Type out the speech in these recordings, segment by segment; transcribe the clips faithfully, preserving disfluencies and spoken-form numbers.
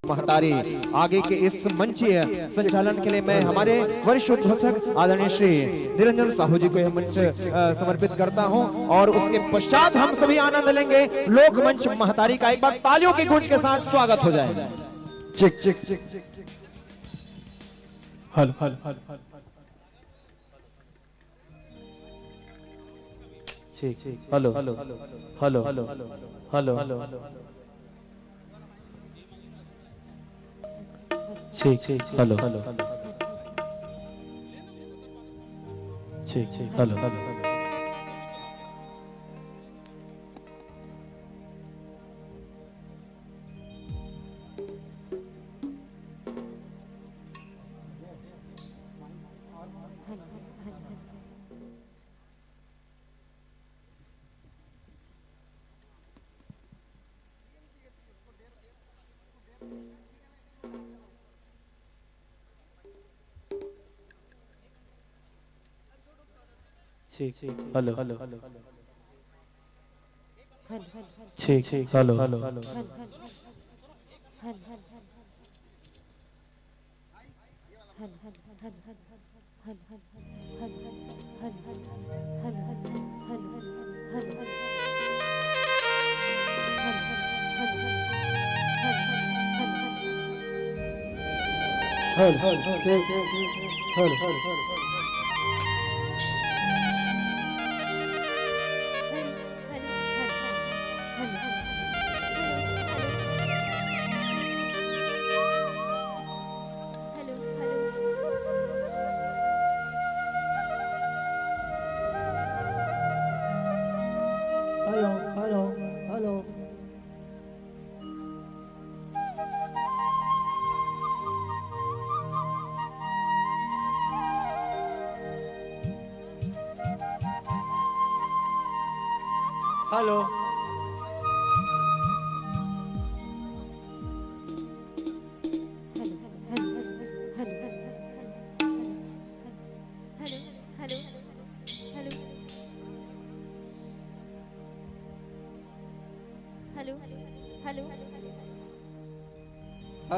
महतारी। आगे के इस मंचीय संचालन के लिए मैं हमारे वरिष्ठ उद्घोषक आदरणीय श्री निरंजन साहू जी को यह मंच, अ, समर्पित करता हूं और उसके पश्चात हम सभी आनंद लेंगे लोक मंच महतारी का। एक बार तालियों की गूंज के साथ स्वागत हो जाए। ठीक, ठीक, ठीक। Hello, hello, hello. ठीक, हेलो, हेलो, हेलो, हेलो। ठीक, हेलो, हेलो। ठीक, हेलो, हेलो। ठीक, हेलो, हेलो। ठीक, hello, hello. Hello, hello, hello. Hello, hello. Hello, hello, hello. Hello.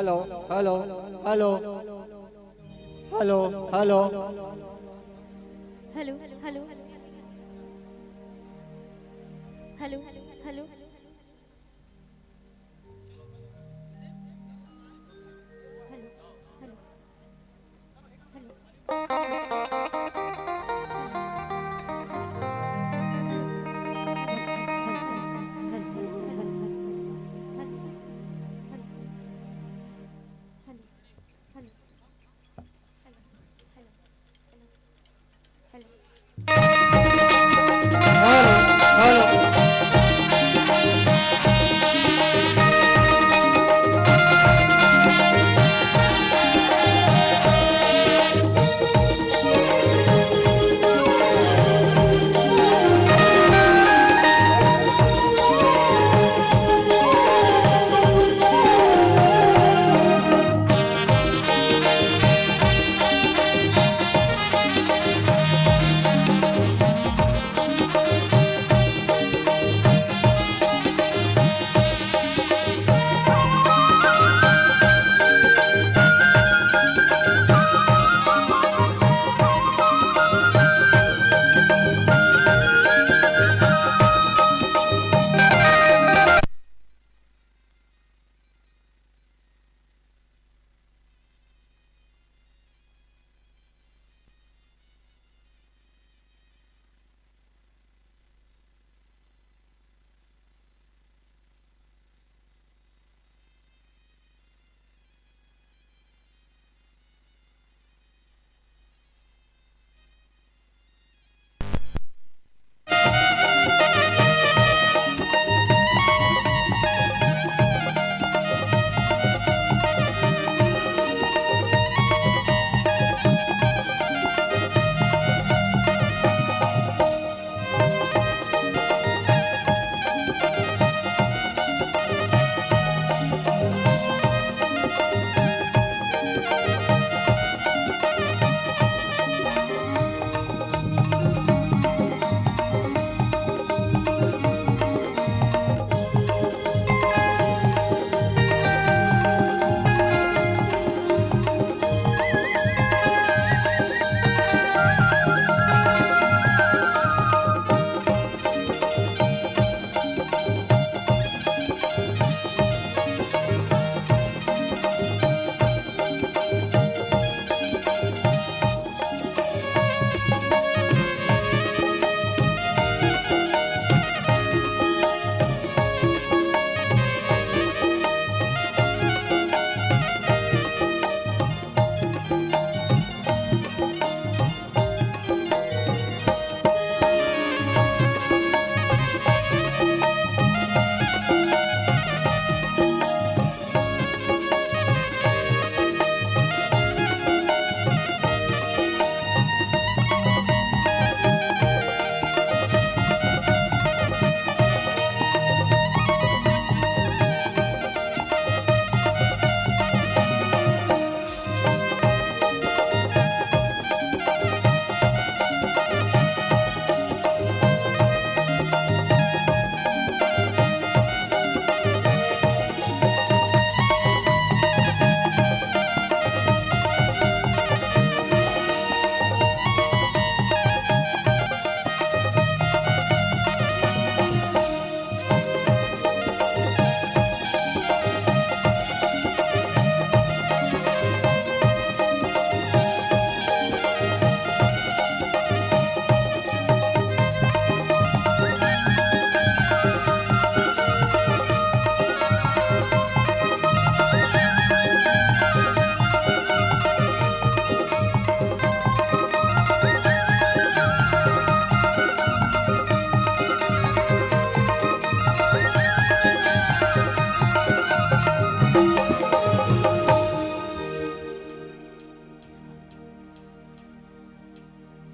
Hello, hello, hello. Hello, hello, hello. Hello, hello, hello. Hello, hello. Hello, hello. Hello, hello.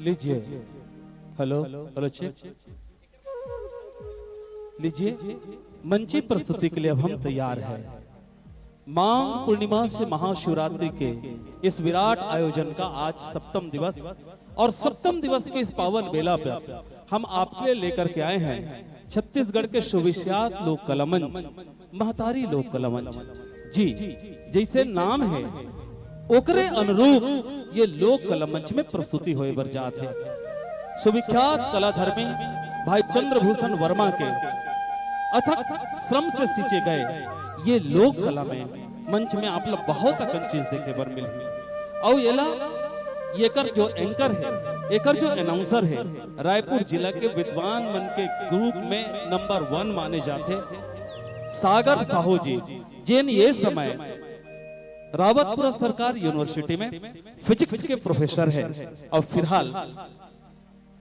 लीजिए। Hello, hello, check. लीजिए, मंची प्रस्तुति के लिए अब हम तैयार हैं। माघ पूर्णिमा से महाशिवरात्रि के इस विराट आयोजन का आज सप्तम दिवस, और सप्तम दिवस के इस पावन बेला पर हम आपके लिए लेकर के आए हैं छत्तीसगढ़ के सुविख्यात लोक कला मंच, महतारी लोक कला मंच। जी, जैसे नाम है, ओकरे अनुरूप ये लोक कला मंच में प्रस्तुति होए बर जात है। सुविख्यात कलाधर्मी भाई चंद्रभूषण वर्मा के अथक श्रम से सींचे गए ये लोक कला में मंच में आप लोग बहुत अकन चीज देखे बर मिलही। अउ एला, एकर जो एंकर है, एकर जो अनाउंसर है, रायपुर जिला के विद्वान मन के ग्रुप में नंबर वन माने जाथे, सागर साहू जी, जेन ये समय रावतपुरा सरकार यूनिवर्सिटी में फिजिक्स के प्रोफेसर है और फिलहाल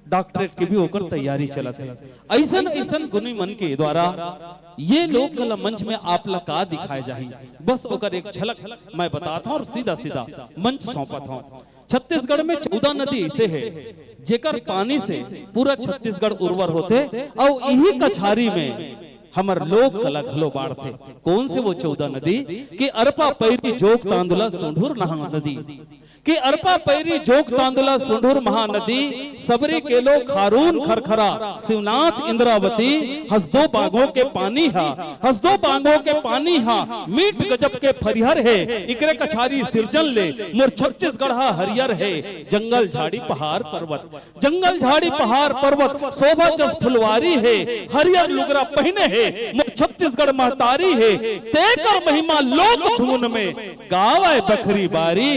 डॉक्टरेट के भी ओकर तैयारी चलत है। ऐसन ऐसन गुनी मन के द्वारा ये लोक कला मंच में आप ला का दिखाए जाही, बस ओकर एक झलक मैं बतात हूँ और सीधा सीधा मंच सौंपत हूँ। छत्तीसगढ़ में चौदह नदी ऐसे है, जेकर पानी से पूरा छत्तीसगढ़ उर्वर होथे, अउ इही कछारी में हमर लोक कला घलो बाढ़थे। कौन से वो चौदह नदी? कि अरपा, पैरी, जोंक, तांदुला, सुंढुर, नहा नदी। कि अरपा, पैरी, जोंक, तांदुला, सुंढुर, महानदी, सबरी, केलो, खारून, खरखरा, शिवनाथ, इंद्रावती, हसदो बांगो के पानी हा, हसदो बांगो के पानी हा, मीठ गजब के फरिहर हे, इकरे कछारी सिरजन ले, मोर छत्तीसगढ़ हा हरियर हे, जंगल, झाड़ी, पहाड़, पर्वत, जंगल, झाड़ी, पहाड़, पर्वत, शोभा जस फुलवारी हे, हरियर लुगरा पहिने हे, मोर छत्तीसगढ़ महतारी हे, तेकर महिमा लोक धुन में गावय बखरी बारी,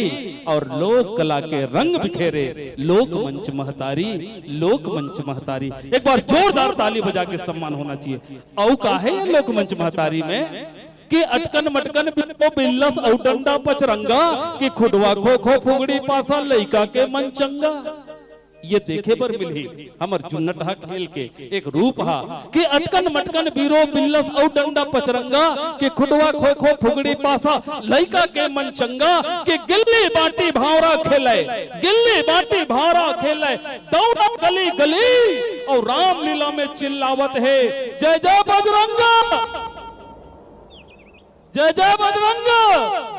और लोक कला के रंग बिखेरे लोक मंच महतारी, लोक मंच महतारी। एक बार जोरदार ताली बजा के सम्मान होना चाहिए। अउ का है ये लोक मंच महतारी में कि अटकन मटकन बिल्लो बिल्लस अउ डंडा पचरंगा कि खुडवा खो खो फुगड़ी पासा लइका के मन चंगा। ये देखे बर मिलही हमर जुन्नटहा खेल के एक रूप हा कि अटकन मटकन बीरो बिल्लस अउ डंडा पचरंगा कि खुडवा खो खो फुगड़ी पासा लइका के मन चंगा कि गिल्ली बांटी भांवरा खेले, गिल्ली बांटी भांवरा खेले, दौड़ा गली गली अउ रामलीला में चिल्लावत हे, जय जय बजरंगा। जय जय बजरंग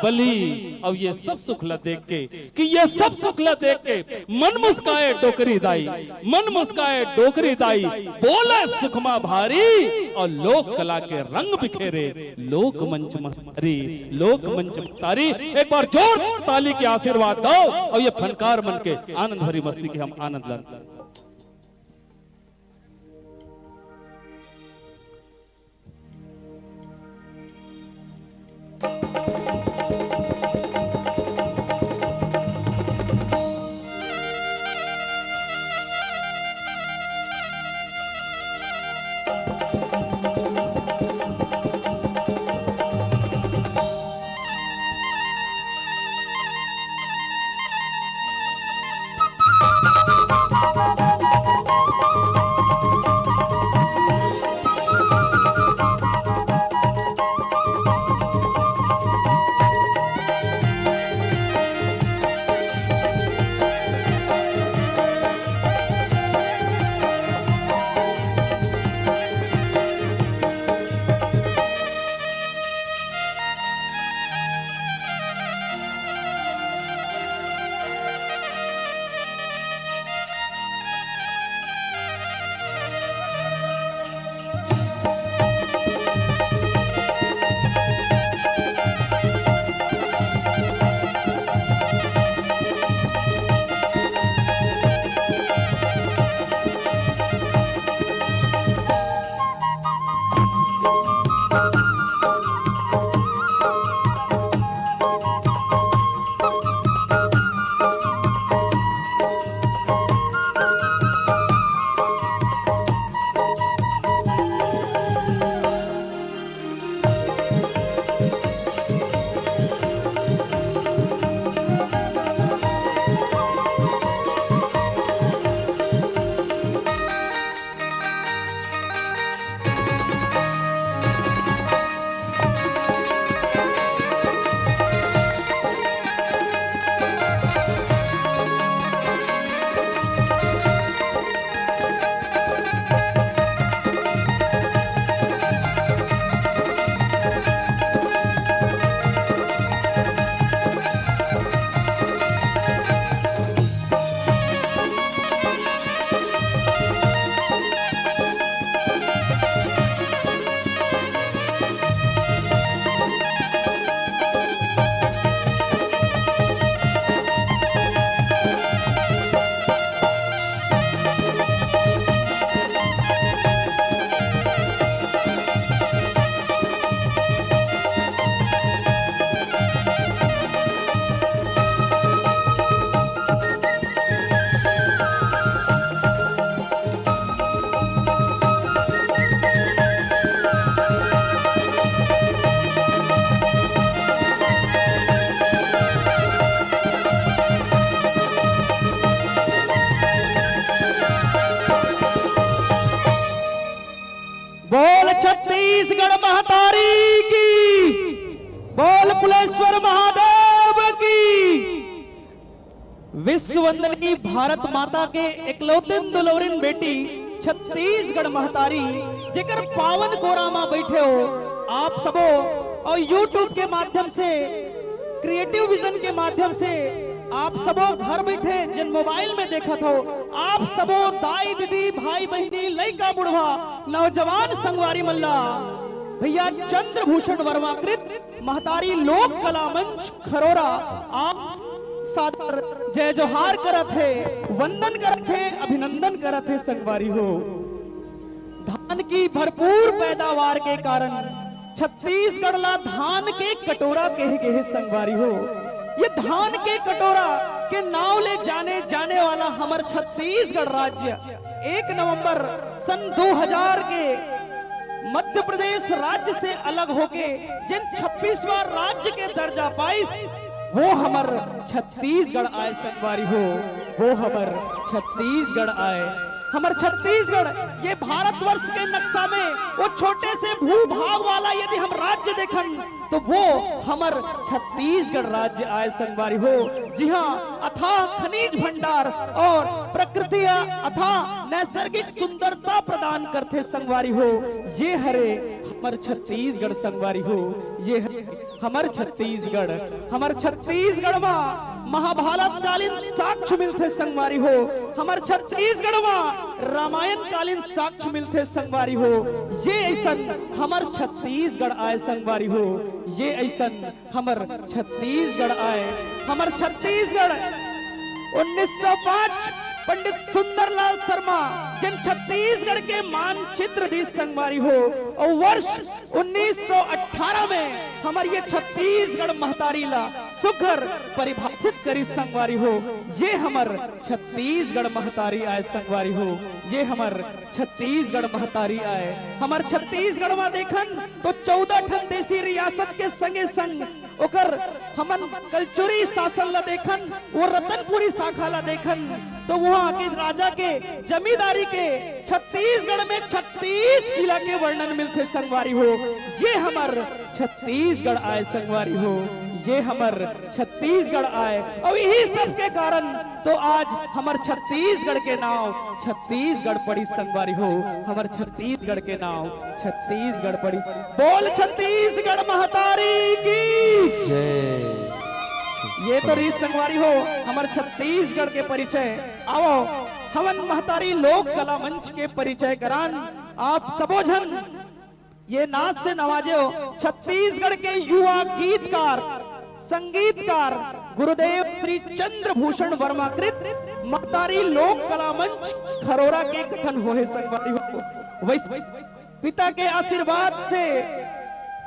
बली। अब ये सब सुख ला देख के, कि ये सब सुख ला देख के मन मुस्काए डोकरी दाई, मन मुस्काए डोकरी दाई, बोले सुखमा भारी और लोक कला के रंग बिखेरे लोक मंच महतारी, लोक मंच महतारी। एक बार जोर ताली के आशीर्वाद दो और ये फनकार मन के आनंद भरी मस्ती के हम आनंद लें। बोल छत्तीसगढ़ महतारी की, बोल कुलेश्वर महादेव की। विश्व वंदनी भारत माता के एकलौतिन दुलौरिन बेटी छत्तीसगढ़ महतारी, जेकर पावन कोरा मा बैठे हो आप सबो, और YouTube के माध्यम से, क्रिएटिव विजन के माध्यम से आप सबो घर बैठे जिन मोबाइल में देखत हो, आप सबो दाई दीदी, भाई बहिनी, लइका बुढ़वा, नौजवान संगवारी मन ला भैया चंद्रभूषण वर्मा कृत महतारी लोक कला मंच खरोरा आप सादर जय जोहार करत हे, वंदन करत हे, अभिनंदन करत हे संगवारी हो। धान की भरपूर पैदावार के कारण छत्तीसगढ़ ला धान के कटोरा कहे गे हे संगवारी हो। ये धान के कटोरा के नाव ले जाने जाने वाला हमर छत्तीसगढ़ राज्य एक नवंबर सन दो हज़ार के मध्य प्रदेश राज्य से अलग होके जिन छब्बीसवाँ राज्य के दर्जा पाइस, वो हमर छत्तीसगढ़ आय संगवारी हो, वो हमर छत्तीसगढ़ आय। हमर छत्तीसगढ़ ये भारतवर्ष के नक्शा में वो छोटे से भूभाग वाला यदि हम राज्य देखन, तो वो हमर छत्तीसगढ़ राज्य आय संगवारी हो, जिहाँ अथाह खनिज भंडार और प्रकृति अथाह नैसर्गिक सुंदरता प्रदान करथे संगवारी हो। ये हरे हमर छत्तीसगढ़ संगवारी हो, ये हरे हमर छत्तीसगढ़। हमर छत्तीसगढ़ मा महाभारत कालीन साक्ष्य मिलथे संगवारी हो, हमर छत्तीसगढ़ मा रामायण कालीन साक्ष्य मिलथे संगवारी हो। ये अइसन हमर छत्तीसगढ़ आय संगवारी हो, ये अइसन हमर छत्तीसगढ़ आय। हमर छत्तीसगढ़ उन्नीस सौ पाँच पंडित सुंदरलाल शर्मा जिन छत्तीसगढ़ के मानचित्र दिस संगवारी हो, और वर्ष उन्नीस सौ अठारह में हमर ये छत्तीसगढ़ महतारी ला सुघर परिभाषित करिस संगवारी हो। ये हमर छत्तीसगढ़ महतारी आय संगवारी हो, ये हमर छत्तीसगढ़ महतारी आय। हमर छत्तीसगढ़ मा देखन तो चौदह ठन देसी रियासत के संगे संग ओकर हमन कलचुरी शासन ला देखन, वो रतनपुरी शाखा ला देखन, तो वहाँ के राजा के जमींदारी के छत्तीसगढ़ में छत्तीस किला के वर्णन मिलथे संगवारी हो। ये हमर छत्तीसगढ़ आय संगवारी हो, ये हमर छत्तीसगढ़ आय। और यही सब के कारण तो आज हमर छत्तीसगढ़ के नाव छत्तीसगढ़ पड़िस संगवारी हो, हमर छत्तीसगढ़ के नाव छत्तीसगढ़ पड़िस। बोल छत्तीसगढ़ महतारी की जय। ये तो रिहिस संगवारी हो हमर छत्तीसगढ़ के परिचय। आवो हमन महतारी लोक कला मंच के परिचय करान। आप सबो झन ये नाच से नवाजे हो छत्तीसगढ़ के युवा गीतकार, संगीतकार गुरुदेव श्री चंद्रभूषण वर्मा कृत महतारी लोक कला मंच खरोरा के गठन होहे संगवारी हो। वैसे पिता के आशीर्वाद से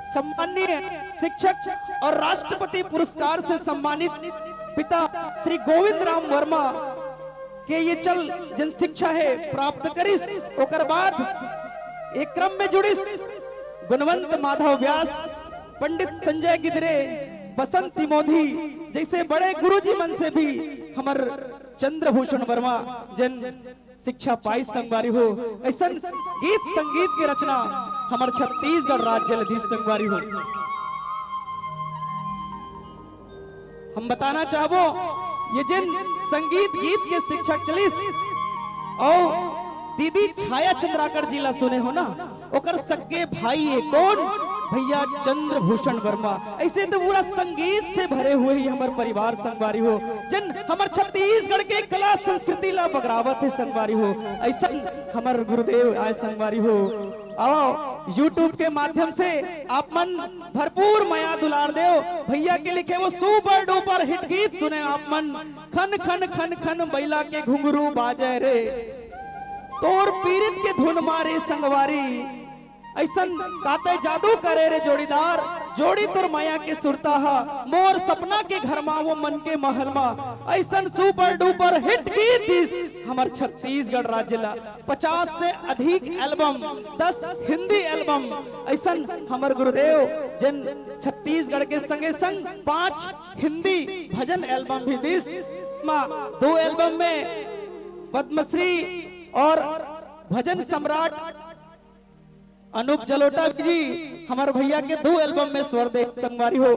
सम्माननीय शिक्षक और राष्ट्रपति पुरस्कार से सम्मानित पिता श्री गोविंद राम वर्मा के ये चल जन शिक्षा हे प्राप्त करिस। ओकर बाद एक क्रम में जुड़िस गुणवंत माधव व्यास, पंडित संजय गिदरे, बसंत तिमोधी जैसे बड़े गुरुजी मन से भी हमर चंद्रभूषण वर्मा जन शिक्षा पाइस संगवारी हो। अइसन गीत संगीत के रचना हमर छत्तीसगढ़ राज्य ल दिस संगवारी हो। हम बताना चाहबो, ये जिन संगीत गीत के शिक्षक चलिस, और दीदी छाया चंद्राकर जी ला सुने हो ना, ओकर सगे भाई हे कौन? भैया चंद्रभूषण वर्मा। ऐसे तो पूरा संगीत से भरे हुए ही हमर परिवार संगवारी हो, जिन हमर छत्तीसगढ़ के कला संस्कृति ला बगरावत हे संगवारी हो। ऐसन हमर गुरुदेव आय संगवारी हो। आओ YouTube के माध्यम से आप मन भरपूर मया दुलार देव। भैया के लिखे वो सुपर डुपर हिट गीत सुने आप मन। खन खन खन खन बैला के घुंघरू बाजे रे, तोर पीरित के धुन मारे संगवारी। ऐसन काते जादू करे रे जोड़ीदार, जोड़ी तोर मया के सुरता हा, मोर सपना के घर मा वो मन के महल मा। ऐसन सुपर डुपर हिट गीत दिस हमर छत्तीसगढ़ राज्य ला। पचास से अधिक एल्बम, दस हिंदी एल्बम, ऐसन हमर गुरुदेव जिन छत्तीसगढ़ के संगे संग पांच हिंदी भजन एल्बम भी दिस। मा दो एल्बम में पद्मश्री और भजन सम्राट अनूप जलोटा जी, हमर भैया के दो एल्बम में स्वर दे संगवारी हो।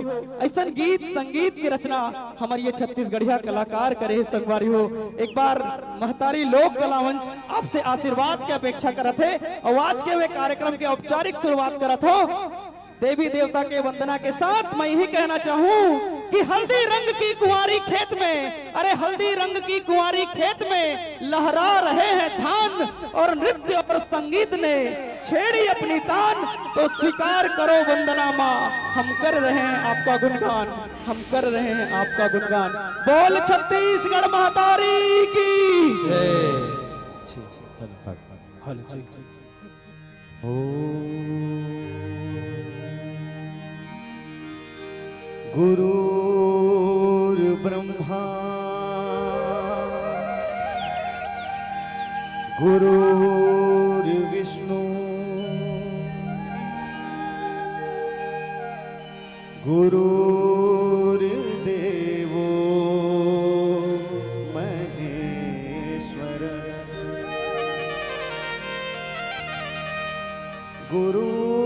ऐसन गीत संगीत की रचना हमर ये छत्तीसगढ़िया कलाकार करे हे संगवारी हो। एक बार महतारी लोक कला मंच आपसे आशीर्वाद के अपेक्षा करत हे और आज के वे कार्यक्रम के औपचारिक शुरुआत करत हो। देवी देवता के वंदना के साथ मैं यही कहना चाहूं कि हल्दी रंग की कुंवारी खेत में, अरे हल्दी रंग की कुंवारी खेत में लहरा रहे हैं धान और नृत्य और संगीत ने छेड़ी अपनी तान। तो स्वीकार करो वंदना माँ, हम कर रहे हैं आपका गुणगान, हम कर रहे हैं आपका गुणगान। बोल छत्तीसगढ़ महतारी की। जय। हेलो, ठीक। ॐ गुरुर्ब्रह्मा गुरुर्विष्णु गुरुर्देवो महेश्वर। गुरुर्साक्षात्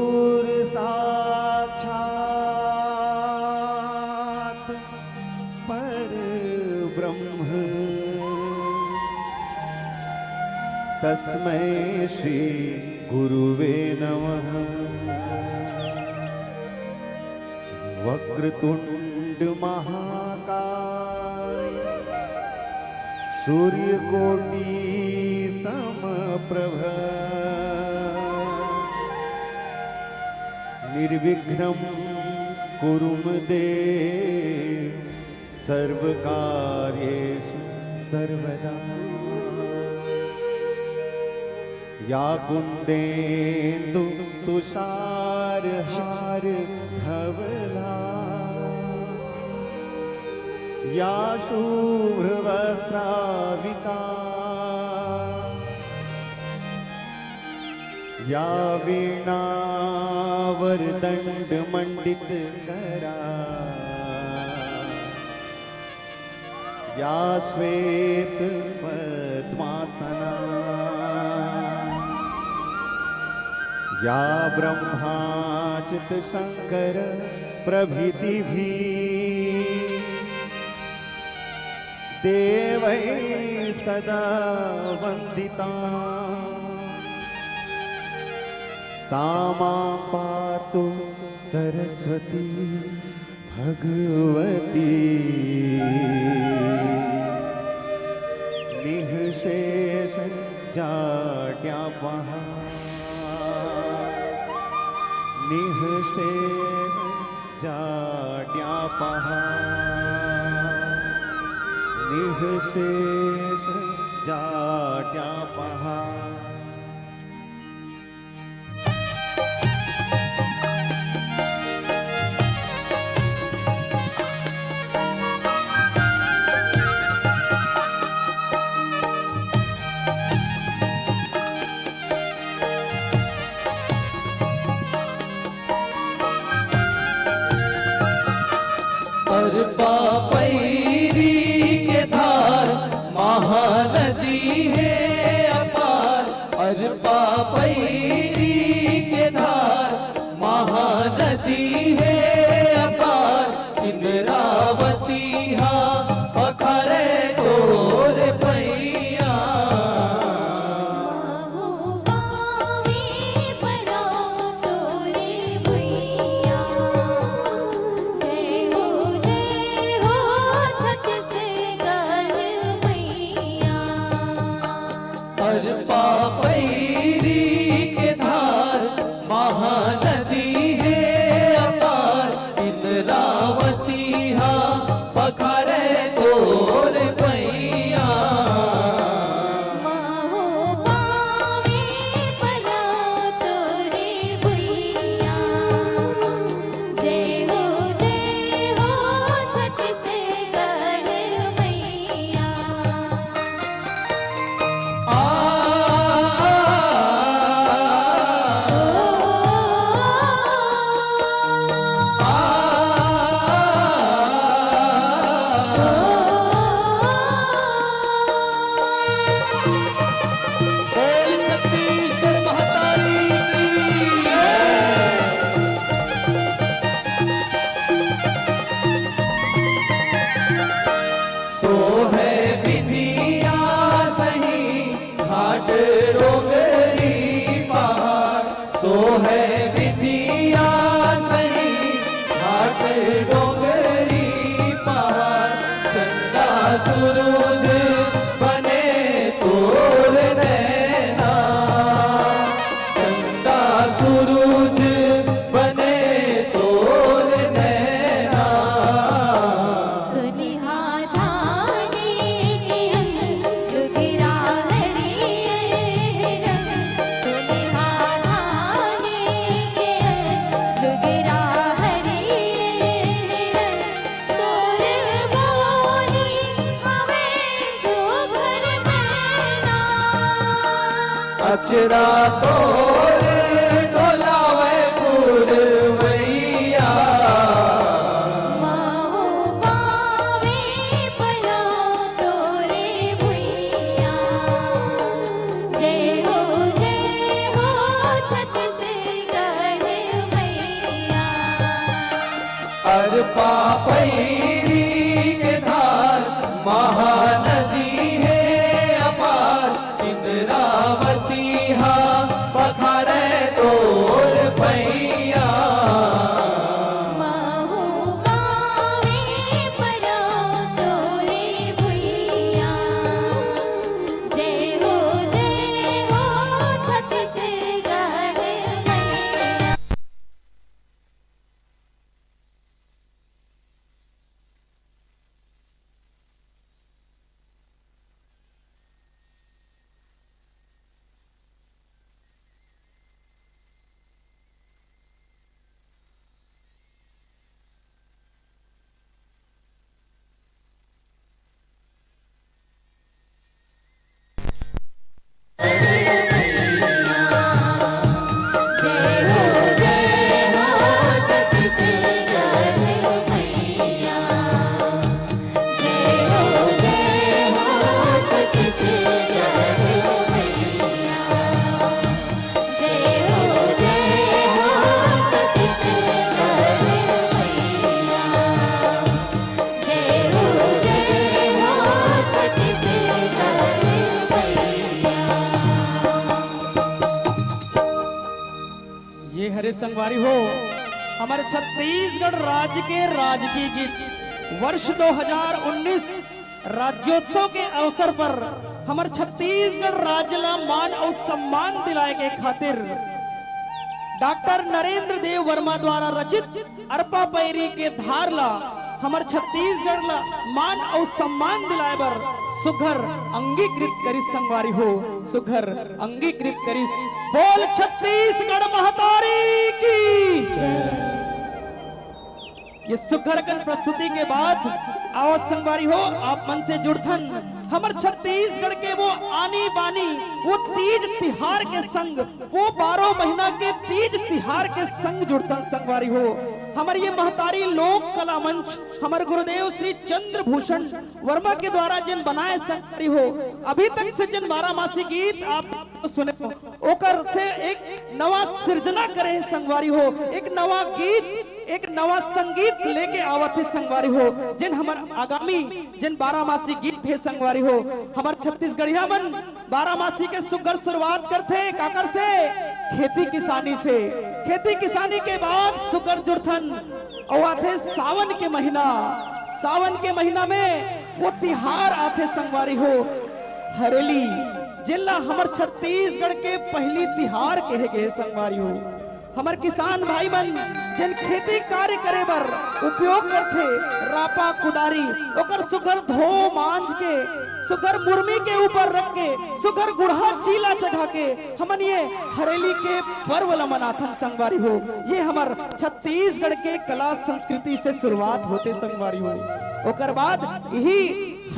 परब्रह्म तस्मै श्री गुरुवे नमः। वक्रतुंड महाकाय सूर्यकोटि समप्रभ निर्विघ्नं कुरु मे देव सर्वकार्येषु सर्वदा। या कुन्देन्दु तुषार हार धवला या शुभ्रवस्त्रावृता या वीणावरदण्डमण्डितकरा या श्वेत पद्मासना या ब्रह्माच्युत शंकर प्रभृति भी देवै सदा वंदिता सा मां पातु सरस्वती भगवती निःशेष जाड्यापहा निःशेष जाड्यापहा निःशेष जाड्यापहा। अरपा पैरी के धार महानदी हे अपार। है विधिया सही, घाट डोंगरी पहाड़, चंदा सूरज बने तोर नैना, चंदा सूरज बने तोर नैना। सुनिहा धानी के अंग, दुधिरा हरियर रंग। सुनिहा धानी के अंग, दुधिरा हरियर रंग। तोर बोली हवे सुघर मैना। अचरा तोर डोलावे पुरवैया। महू पावे परो तोरे भुइया। जय हो, जय हो छत्तीसगढ़ मैया। अरपा पैरी के धार महानदी हे अपार, इंद्रावती हा पखारे तोर पैया। महू पावे परो तोरे भुइया। जय हो, जय हो छत्तीसगढ़ मैया। ये हरे संगवारी हो, हमर छत्तीसगढ़ राज्य के राजकीय गीत वर्ष दो हज़ार उन्नीस राज्योत्सव के अवसर पर हमर छत्तीसगढ़ राज्य ला मान अउ सम्मान दिलाए के खातिर डॉक्टर नरेंद्र देव वर्मा द्वारा रचित अरपा पैरी के धार ला हमर छत्तीसगढ़ ला मान अउ सम्मान दिलाए बर सुघर अंगीकृत करिस संगवारी हो, सुघर अंगीकृत करिस। बोल छत्तीसगढ़ महतारी की। ये सुघर अकन प्रस्तुति के बाद आवत संगवारी हो, आप मन से जुड़थन हमर छत्तीसगढ़ के वो आनी बानी, वो तीज तिहार के संग, वो बारह महीना के तीज तिहार के संग जुड़थन संगवारी हो। हमर ये महतारी लोक कला मंच हमर गुरुदेव श्री चंद्रभूषण वर्मा के द्वारा जिन बनाए संगवारी हो, अभी तक से जिन बारामासी गीत आप सुने हो, ओकर से एक नवा सिर्जना करे हे संगवारी हो, एक नवा गीत, एक नवा संगीत लेके आवत हे संगवारी हो, जिन हमर आगामी जिन बारामासी गीत हे संगवारी हो, हमर छत्तीसगढ़िया मन बारामासी के सुघर शुरुआत करथे, काकर से? खेती किसानी से। खेती किसानी के बाद सुघर जुड़थन अउ आथे सावन के महीना। सावन के महीना में वो तिहार आथे संगवारी हो, हरेली, जेला हमर छत्तीसगढ़ के पहली तिहार कहे गे संगवारी हो। हमर किसान भाई मन जेन खेती कार्य करे बर उपयोग करथे रापा कुदारी, ओकर सुघर धो मांज के, सुघर मुरमी के ऊपर रख के, सुघर गुड़हा चीला चघा के हमन ये हरेली के पर्व ल मनाथन संगवारी हो। ये हमर छत्तीसगढ़ के कला संस्कृति से शुरुआत होथे संगवारी हो। ओकर बाद यही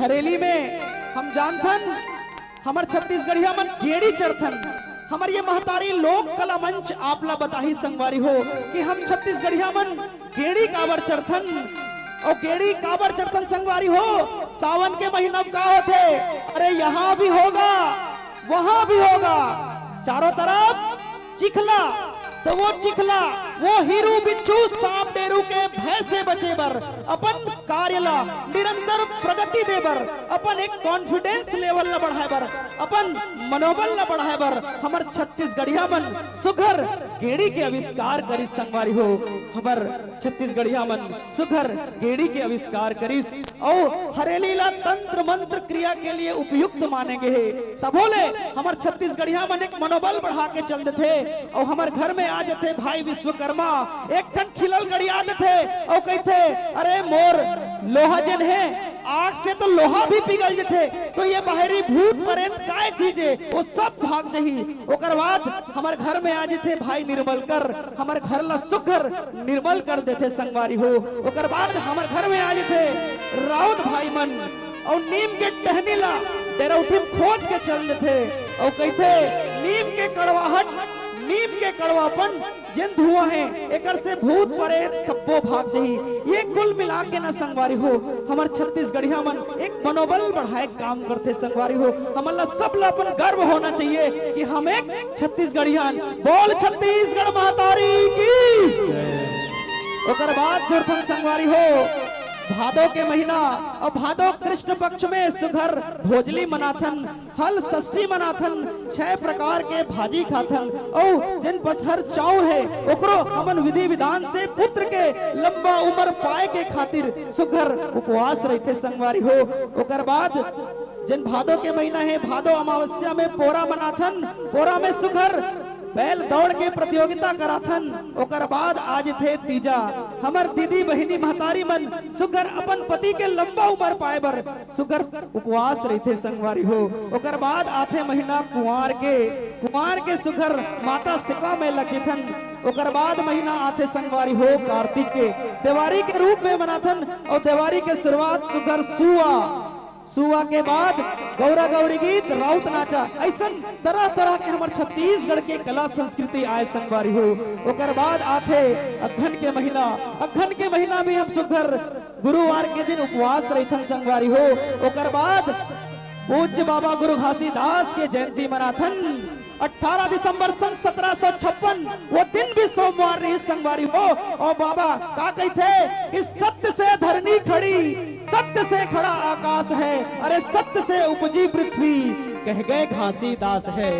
हरेली में हम जानथन हमर छत्तीसगढ़िया मन गेड़ी चढ़थन। हमर ये महतारी लोक कला मंच आप ला बताही संगवारी हो कि हम छत्तीसगढ़िया मन गेड़ी काबर चढ़थन अउ गेड़ी काबर चढ़थन संगवारी हो। सावन के महीना में का होथे? अरे यहाँ भी होगा, वहाँ भी होगा, चारों तरफ चिखला, तो वो चिखला वो हीरू बिच्छू सांप डेरू के भय से बचे बर, अपन कार्य ला निरंतर प्रगति दे बर, अपन एक confidence level ला बढ़ाए बर, अपन मनोबल ला बढ़ाए बर हमर छत्तीसगढ़िया मन सुघर गेड़ी के आविष्कार करिस संगवारी हो। हमर छत्तीसगढ़िया मन सुघर गेड़ी के आविष्कार करिस। अउ हरेली ला तंत्र मंत्र क्रिया के लिए उपयुक्त माने गे हे। तभो ले हमर छत्तीसगढ़िया मन एक मनोबल बढ़ा के चल देथे। अउ हमर घर में आ जथे भाई विश्वकर्मा, एक ठन खिलल गड़िया देथे अउ कहिथे, "अरे मोर लोहा जेन हे, आग से तो लोहा भी पिघल जथे, तो ये बाहरी भूत प्रेत काय चीज हे, वो सब भाग जही।" ओकर बाद हमर घर में आ जथे भाई निर्मल कर, हमर घर ला सुघर निर्मल कर देथे संगवारी हो। ओकर बाद हमर घर में आ जथे राउत भाई मन, अउ नीम के टहनी ला डेरौठी म खोज के चल देथे, अउ कहिथे, "नीम के कड़वाहट, नीम के कड़वापन, जेन धुआं हे, एकर से भूत प्रेत सब्बो भाग जही।" ये कुल मिला के ना संगवारी हो, हमर छत्तीसगढ़िया मन एक मनोबल बढ़ाए के काम करथे संगवारी हो। हमन ला सब ला अपन गर्व होना चाहिए कि हम एक छत्तीसगढ़िया हन। बोल छत्तीसगढ़ महतारी की। ओकर बाद जुड़थन संगवारी हो भादो के महीना, अउ भादो कृष्ण पक्ष में सुघर भोजली मनाथन, हल षष्ठी मनाथन, छह प्रकार के भाजी खाथन, अउ जेन पसहर चाउर हे, ओकरो हमन विधि विधान से पुत्र के लंबा उम्र पाए के खातिर सुघर उपवास रहिथे संगवारी हो। ओकर बाद जेन भादो के महीना हे, भादो अमावस्या में पोरा मनाथन, पोरा में सुघर बैल दौड़ के प्रतियोगिता कराथन। ओकर बाद आ जथे तीजा, हमर दीदी, बहिनी, महतारी मन सुघर अपन पति के लंबा उम्र पाए बर सुघर उपवास रहिथे संगवारी हो। ओकर बाद आथे महीना कुंवार के, कुंवार के सुघर माता सेवा में लग जथन। ओकर बाद महीना आथे संगवारी हो कार्तिक के, देवारी के रूप में मनाथन अउ देवारी के शुरुआत सुघर सुआ, सुआ के बाद गौरा गौरी गीत, राउत नाचा, अइसन तरह-तरह के हमर छत्तीसगढ़ के कला संस्कृति आय संगवारी हो। ओकर बाद आथे अगहन के महीना, अगहन के महीना भी हम सुघर गुरुवार के दिन उपवास रहिथन संगवारी हो। ओकर बाद पूज्य बाबा गुरु घासीदास के जयंती मनाथन। अठारह दिसंबर सन सत्रह सौ छप्पन, वो दिन भी सोमवार रहिस संगवारी हो। अउ बाबा का कहिथे कि सत्य से धरनी खड़ी, सत्य से खड़ा आकाश है, अरे सत्य से उपजी पृथ्वी, कह गए घासीदास है,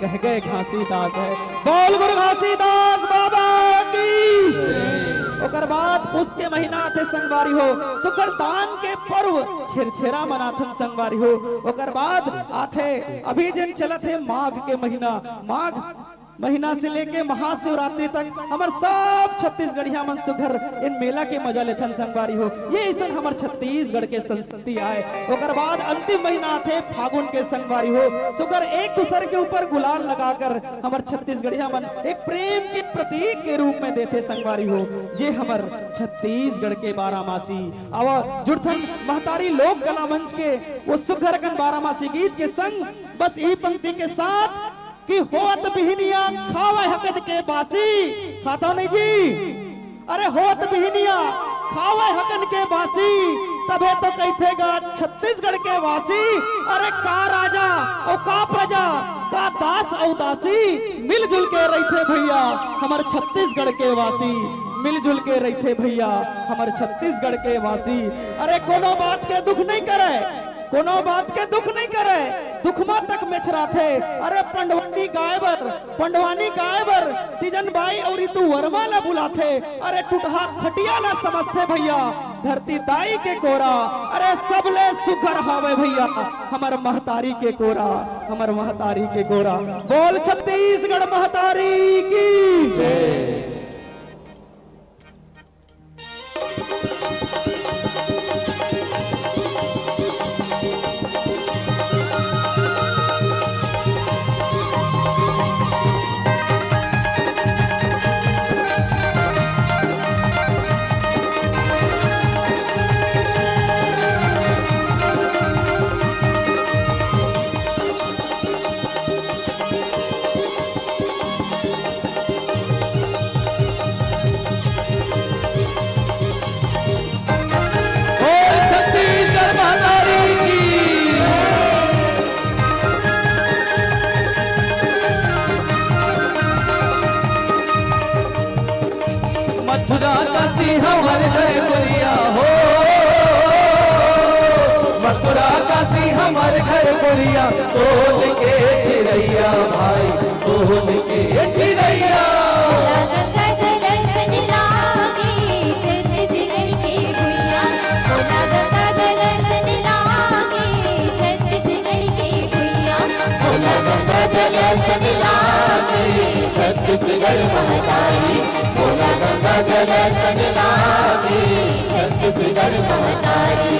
कह गए घासीदास है। बोल गुरु घासीदास बाबा की। ओकर बाद पुस के महीना आथे संगवारी हो, सुघर दान के पर्व छेरछेरा मनाथन संगवारी हो। ओकर बाद आथे अभी जेन चलत हे माघ के महीना, माघ महीना से लेके महाशिवरात्रि तक हमर सब छत्तीसगढ़िया मन सुघर इन मेला के मजा लेथन संगवारी हो। ये अइसन हमर छत्तीसगढ़ के संस्कृति आय। ओकर बाद अंतिम महीना आथे फागुन के संगवारी हो। सुघर एक दूसर के ऊपर गुलाल लगाकर हमर छत्तीसगढ़िया मन एक प्रेम के प्रतीक के रूप में देथे संगवारी हो। ये हमर छत्तीसगढ़ के बारामासी। अब जुड़थन महतारी लोक कला मंच के वो सुघर अकन बारामासी गीत के संग बस यही पंक्ति के साथ कि होत बिहनिया खावे हकन के बासी, खाता नहीं जी? अरे होत बिहनिया खावे हकन के बासी, तभे तो कहिथे गा छत्तीसगढ़ के वासी। अरे का राजा अउ का प्रजा, का दास अउ दासी, मिलजुल के रहिथे भैया हमर छत्तीसगढ़ के वासी, मिलजुल के रहिथे भैया हमर छत्तीसगढ़ के वासी। अरे कोनो बात के दुख नहीं करे, कोनो बात के दुख नहीं करे, दुखमा तक मेछराथे। अरे पंडवानी गाय बर, पंडवानी गाय बर तीजन बाई अउ रितु वर्मा ला बुलाथे। अरे टुटहा खटिया ला समझथे भैया धरती दाई के कोरा। अरे सबले सुघर हावे भैया हमर महतारी के कोरा, हमर महतारी के कोरा। बोल छत्तीसगढ़ महतारी की। मथुरा काशी हमर घर गुरिया हो, मथुरा काशी हमर घर गुरिया, सोन के चिरैया भाई, सोन के चिरैया। भोला गंगा जल सन लागे छत्तीसगढ़ के भुइयां, भोला गंगा जल सन लागे छत्तीसगढ़ के भुइयां, भोला गंगा जल सन लागे छत्तीसगढ़ महतारी, भोला गंगा जल सन लागे छत्तीसगढ़ महतारी।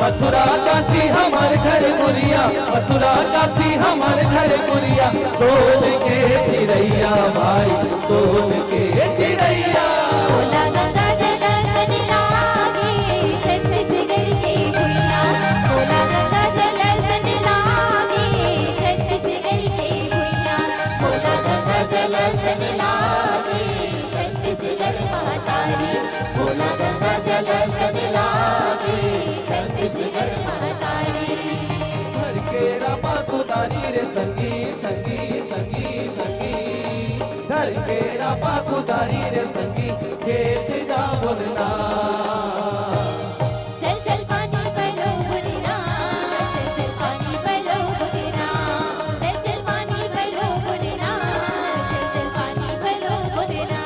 मथुरा काशी हमर घर गुरिया, मथुरा काशी हमर घर गुरिया, सोन के चिरैया भाई, सोन के चिरैया। भोला गंगा जल सन लागे छत्तीसगढ़ के भुइयां, भोला गंगा जल सन लागे छत्तीसगढ़ के भुइयां, भोला गंगा जल सन लागे छत्तीसगढ़ महतारी, भोला गंगा जल सन लागे छत्तीसगढ़ महतारी। भर के रापा कुदारी रे संगी, संगी, संगी, संगी। धर के रापा कुदारी रे संगी, खेत जाबोन ना। चल चल पानी पलो बुनना, चल चल पानी पलो बुनना, चल चल पानी पलो बुनना, चल चल पानी पलो बुनना।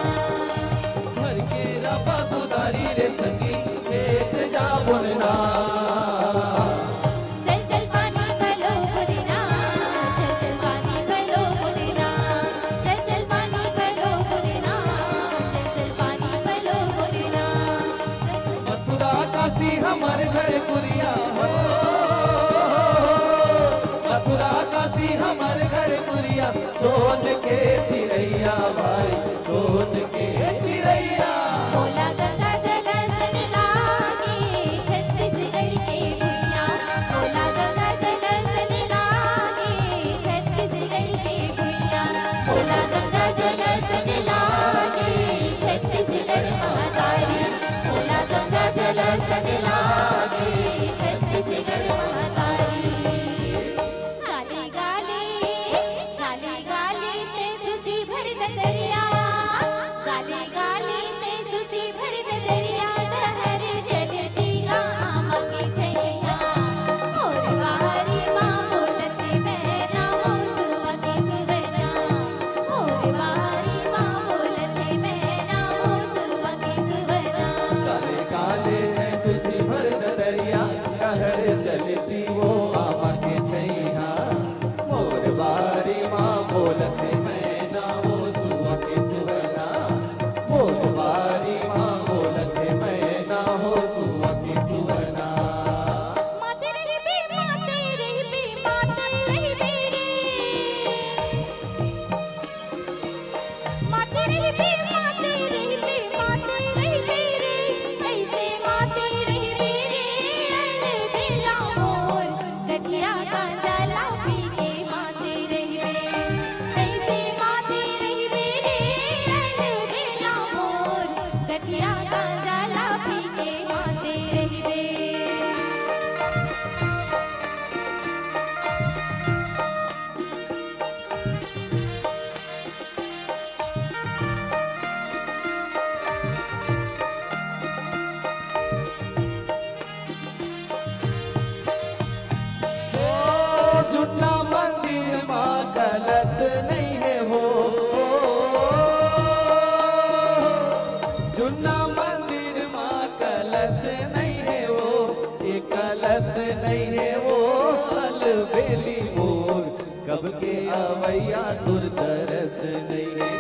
भर के रापा कुदारी रे संगी, खेत जाबोन ना। चल चल पानी पलो बुनना, चल चल पानी पलो बुनना, चल चल पानी पलो बुनना, चल चल पानी पलो बुनना। मथुरा काशी हमर घर गुरिया हो, मथुरा काशी हमर घर गुरिया, सोन के चिरैया भाई, सोन के चिरैया। भोला गंगा जल सन लागे छत्तीसगढ़ के भुइयां, भोला गंगा जल सन लागे छत्तीसगढ़ के भुइयां, भोला गंगा जल सन लागे छत्तीसगढ़ महतारी, भोला गंगा जल सन लागे छत्तीसगढ़ महतारी। गाली गाली, गाली गाली ते सुसी भर ददरिया, गाली गाली ते सुसी भर ददरिया, डहर चलती गा आमा के छैया। मोर बारी माँ बोलत मैना हो सुआ के सुवना, मोर बारी माँ बोलत मैना हो सुआ के सुवना। काले काले ते सुसी भर ददरिया, डहर चलती वो आमा के छैया। मोर बारी माँ बोलत मैना हो सुआ के सुवना, मोर बारी माँ बोलत मैना हो सुआ के सुवना। माते रहिबे, माते रहिबे, माते रहिबे रे। माते रहिबे, माते रहिबे, माते रहिबे रे, अइसे माते रहिबे रे, अलबेला मोर गठिया गांजा ला पी के माते रहिबे, अइसे माते रहिबे रे, अलबेला मोर गठिया गांजा ला पी के माते रहिबे। ओ जुन्ना मंदिर मा कलश नइ हे हो, जुन्ना मंदिर मा कलश नइ हे हो, ए कलश नइ हे हो, अलबेली मोर कब के अवइया तोर तरस नइ हे,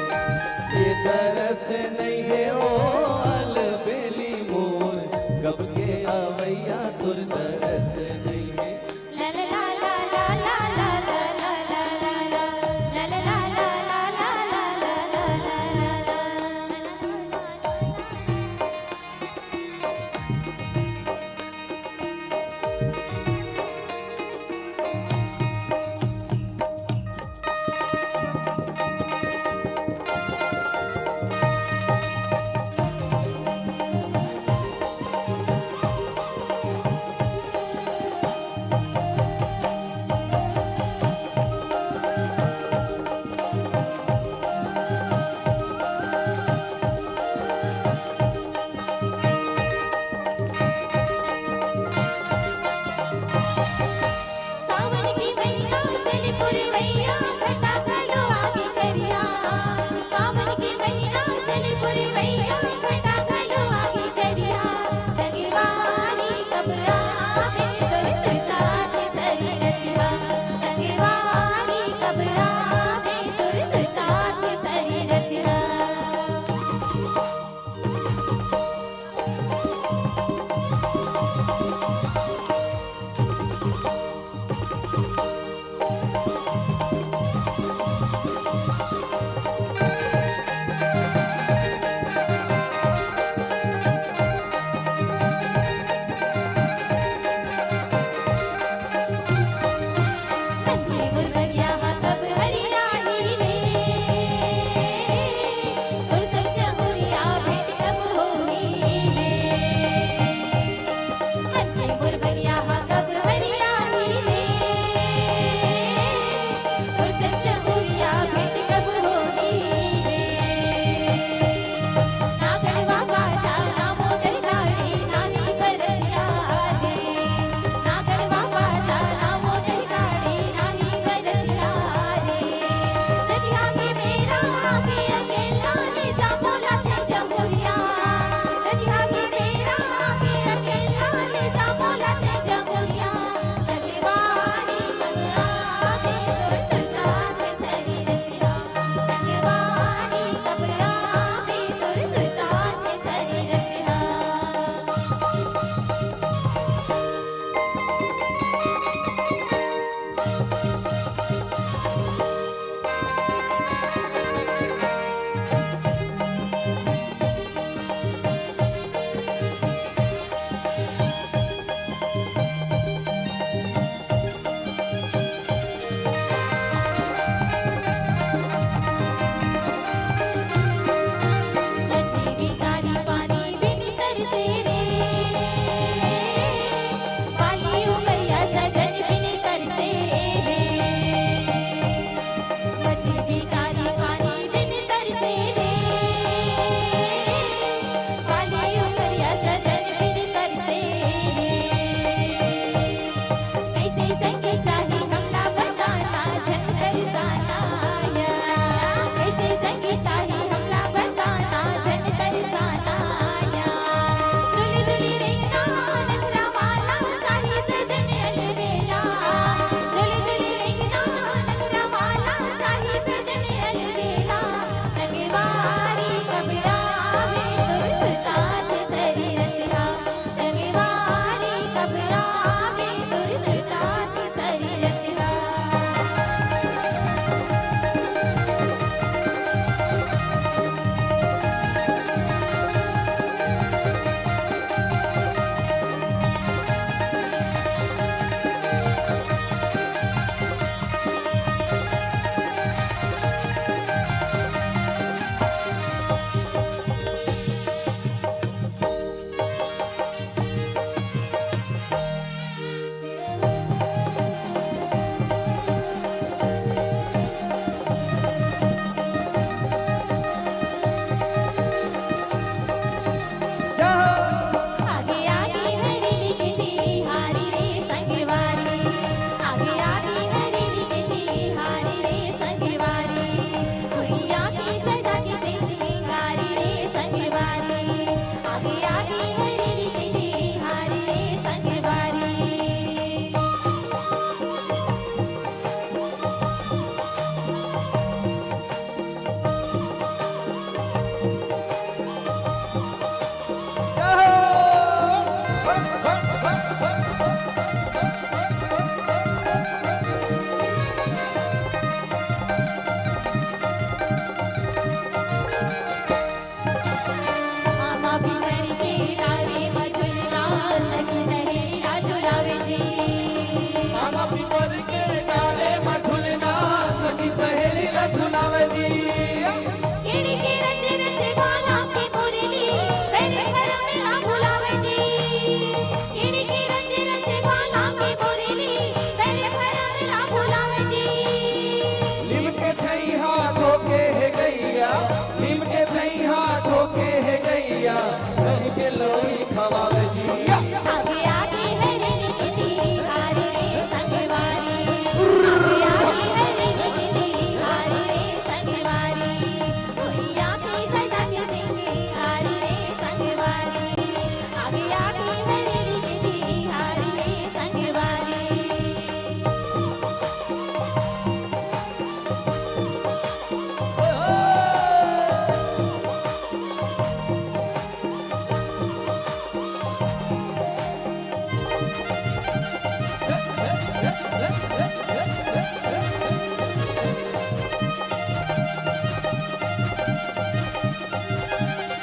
ए तरस नइ हे ओ अलबेली मोर, कब के अवइया तोर तरस नइ हे।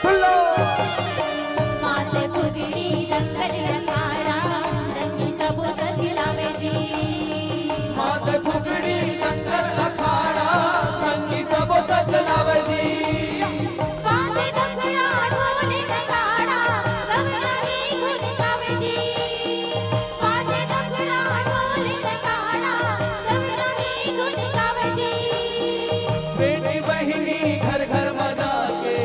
टुल्लो। मात फुगड़ी दंगल अखाड़ा, संगी सबो सजलावे जी। मात फुगड़ी दंगल अखाड़ा, संगी सबो सजलावे जी। बाजे दफड़ा ढोल नगाड़ा, सब रही धुन गावे जी। बाजे दफड़ा ढोल नगाड़ा, सब रही धुन गावे जी। बेटी बहिनी घर घर मना के,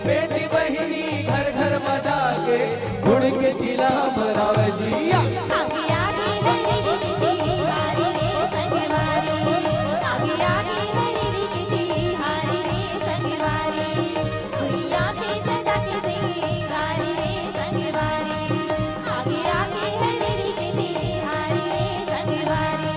बेटी बहिनी घर घर मना के, गुड़ के चिला मरावे जी। या। आगे आगे हरी रे संगवारी, आगे आगे हरी रे संगवारी, भुइया के सजा के सिंगारी रे संगवारी, आगे आगे हरी रे संगवारी।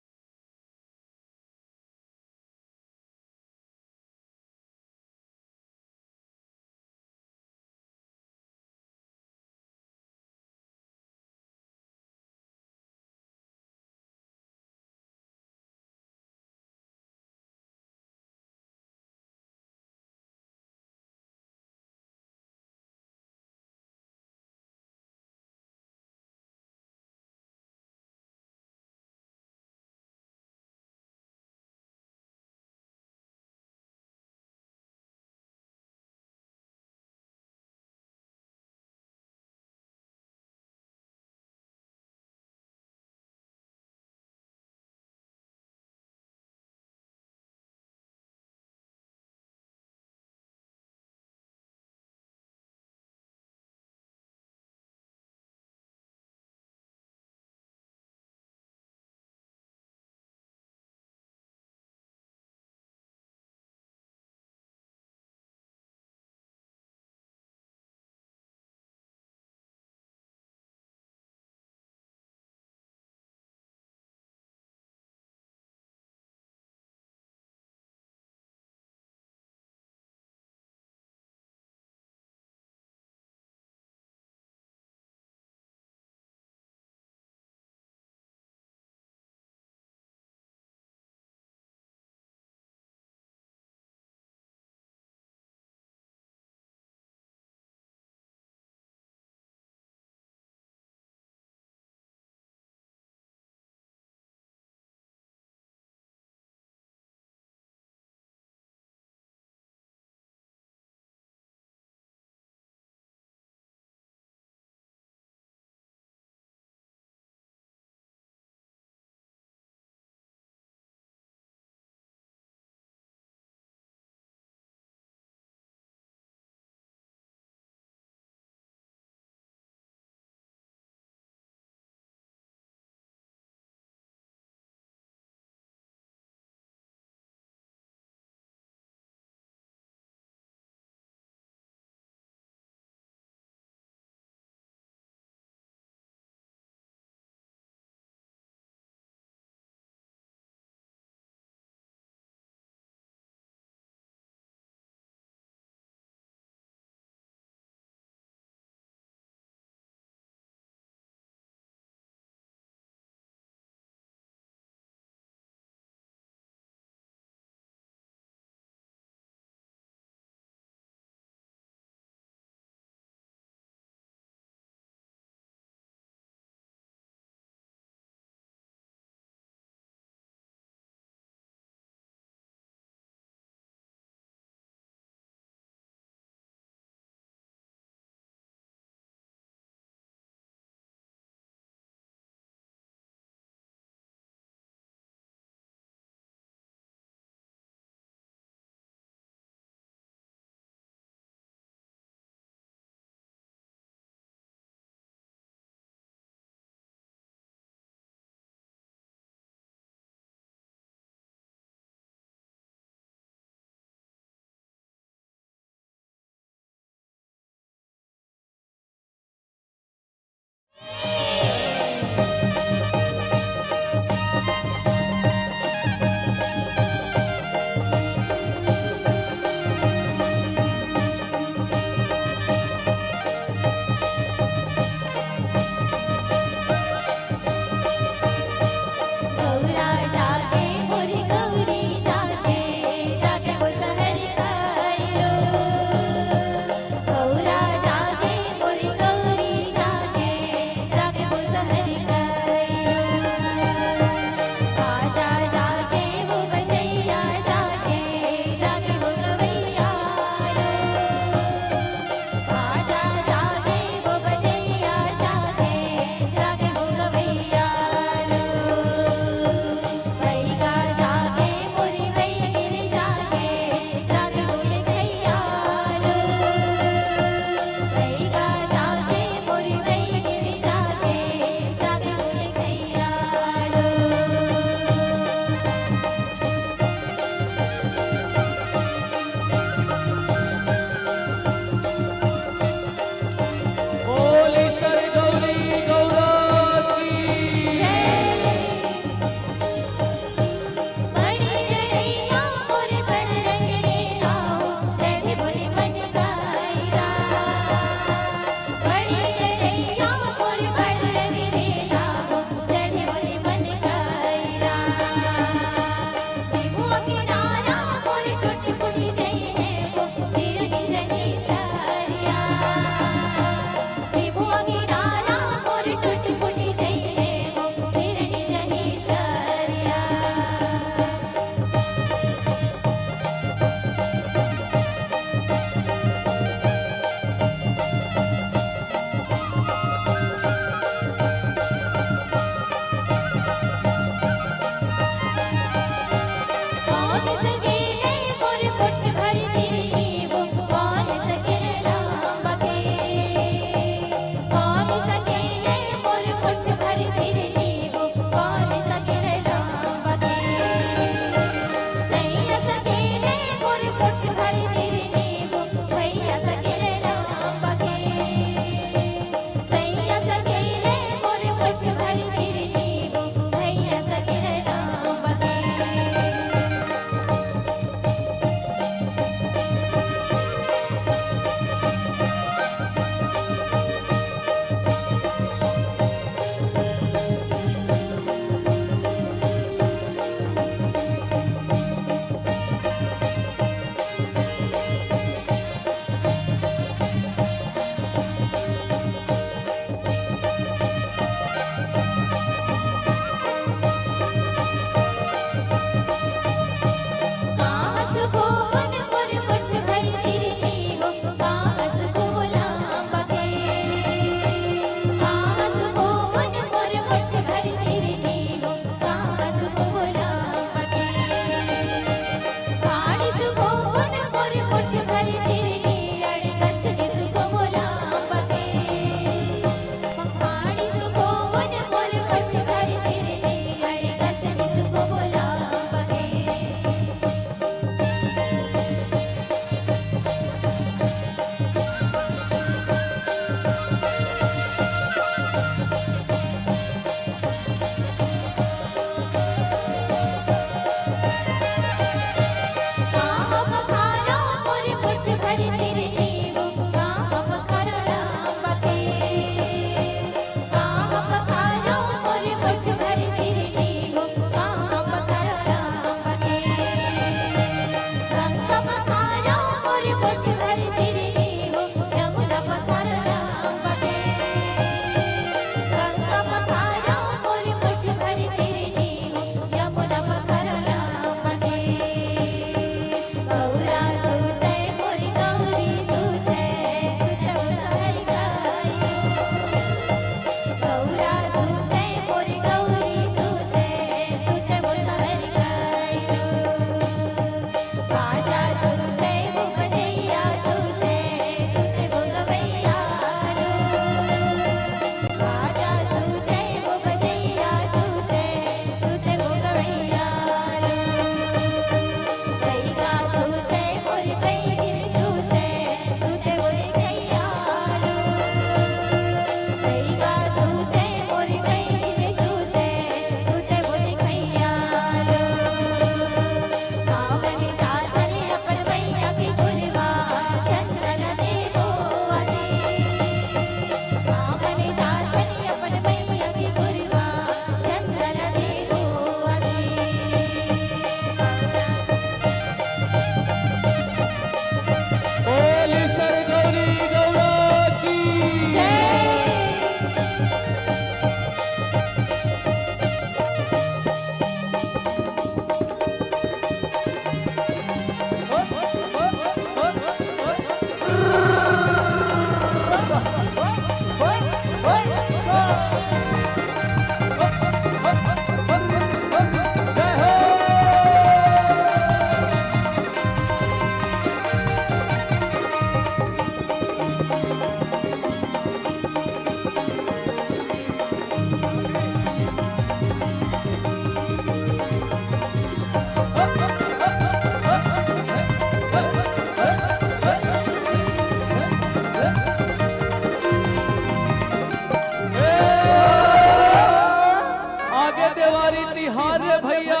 त्योहारी तिहार रे भैया,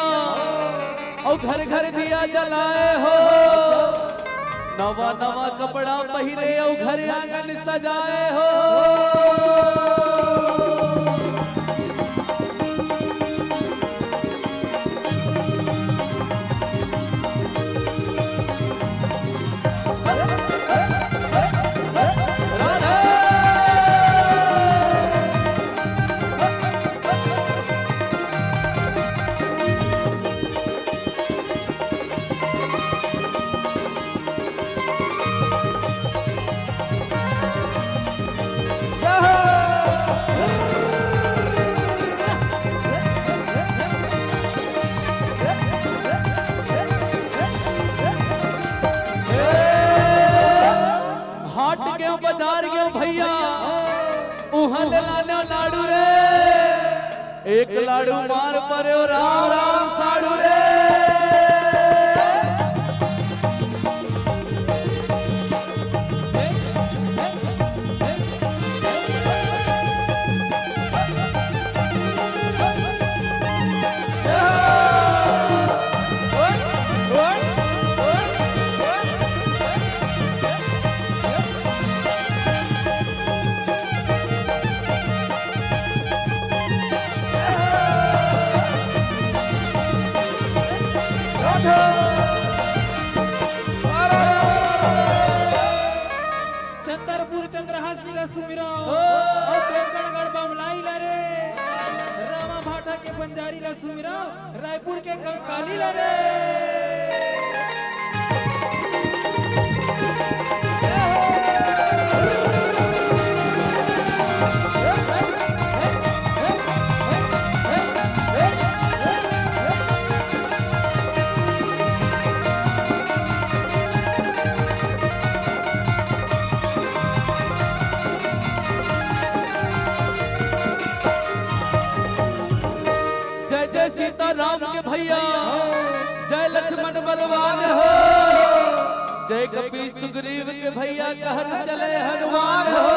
अउ घर घर दिया जलाए हो, नवा नवा कपड़ा पहिरे अउ घर आंगन सजाए हो। हाट गेंव, बजार गेंव भैया, उहाँ ले लानेंव लाडू रे। एक लाडू मार परेंव राम राम साडू रे। चंद्रपुर चंद्रहास लीला सुमिरा, अउ वेंकटगढ़ बमलाई ला रे, रामा भाटा के बंजारी ला सुमिरा, रायपुर के कंकाली ला रे। जय जय सीताराम के भैया, जय लक्ष्मण बलवान हो, जय कपी सुग्रीव के भैया कहत चले हनुमान हो।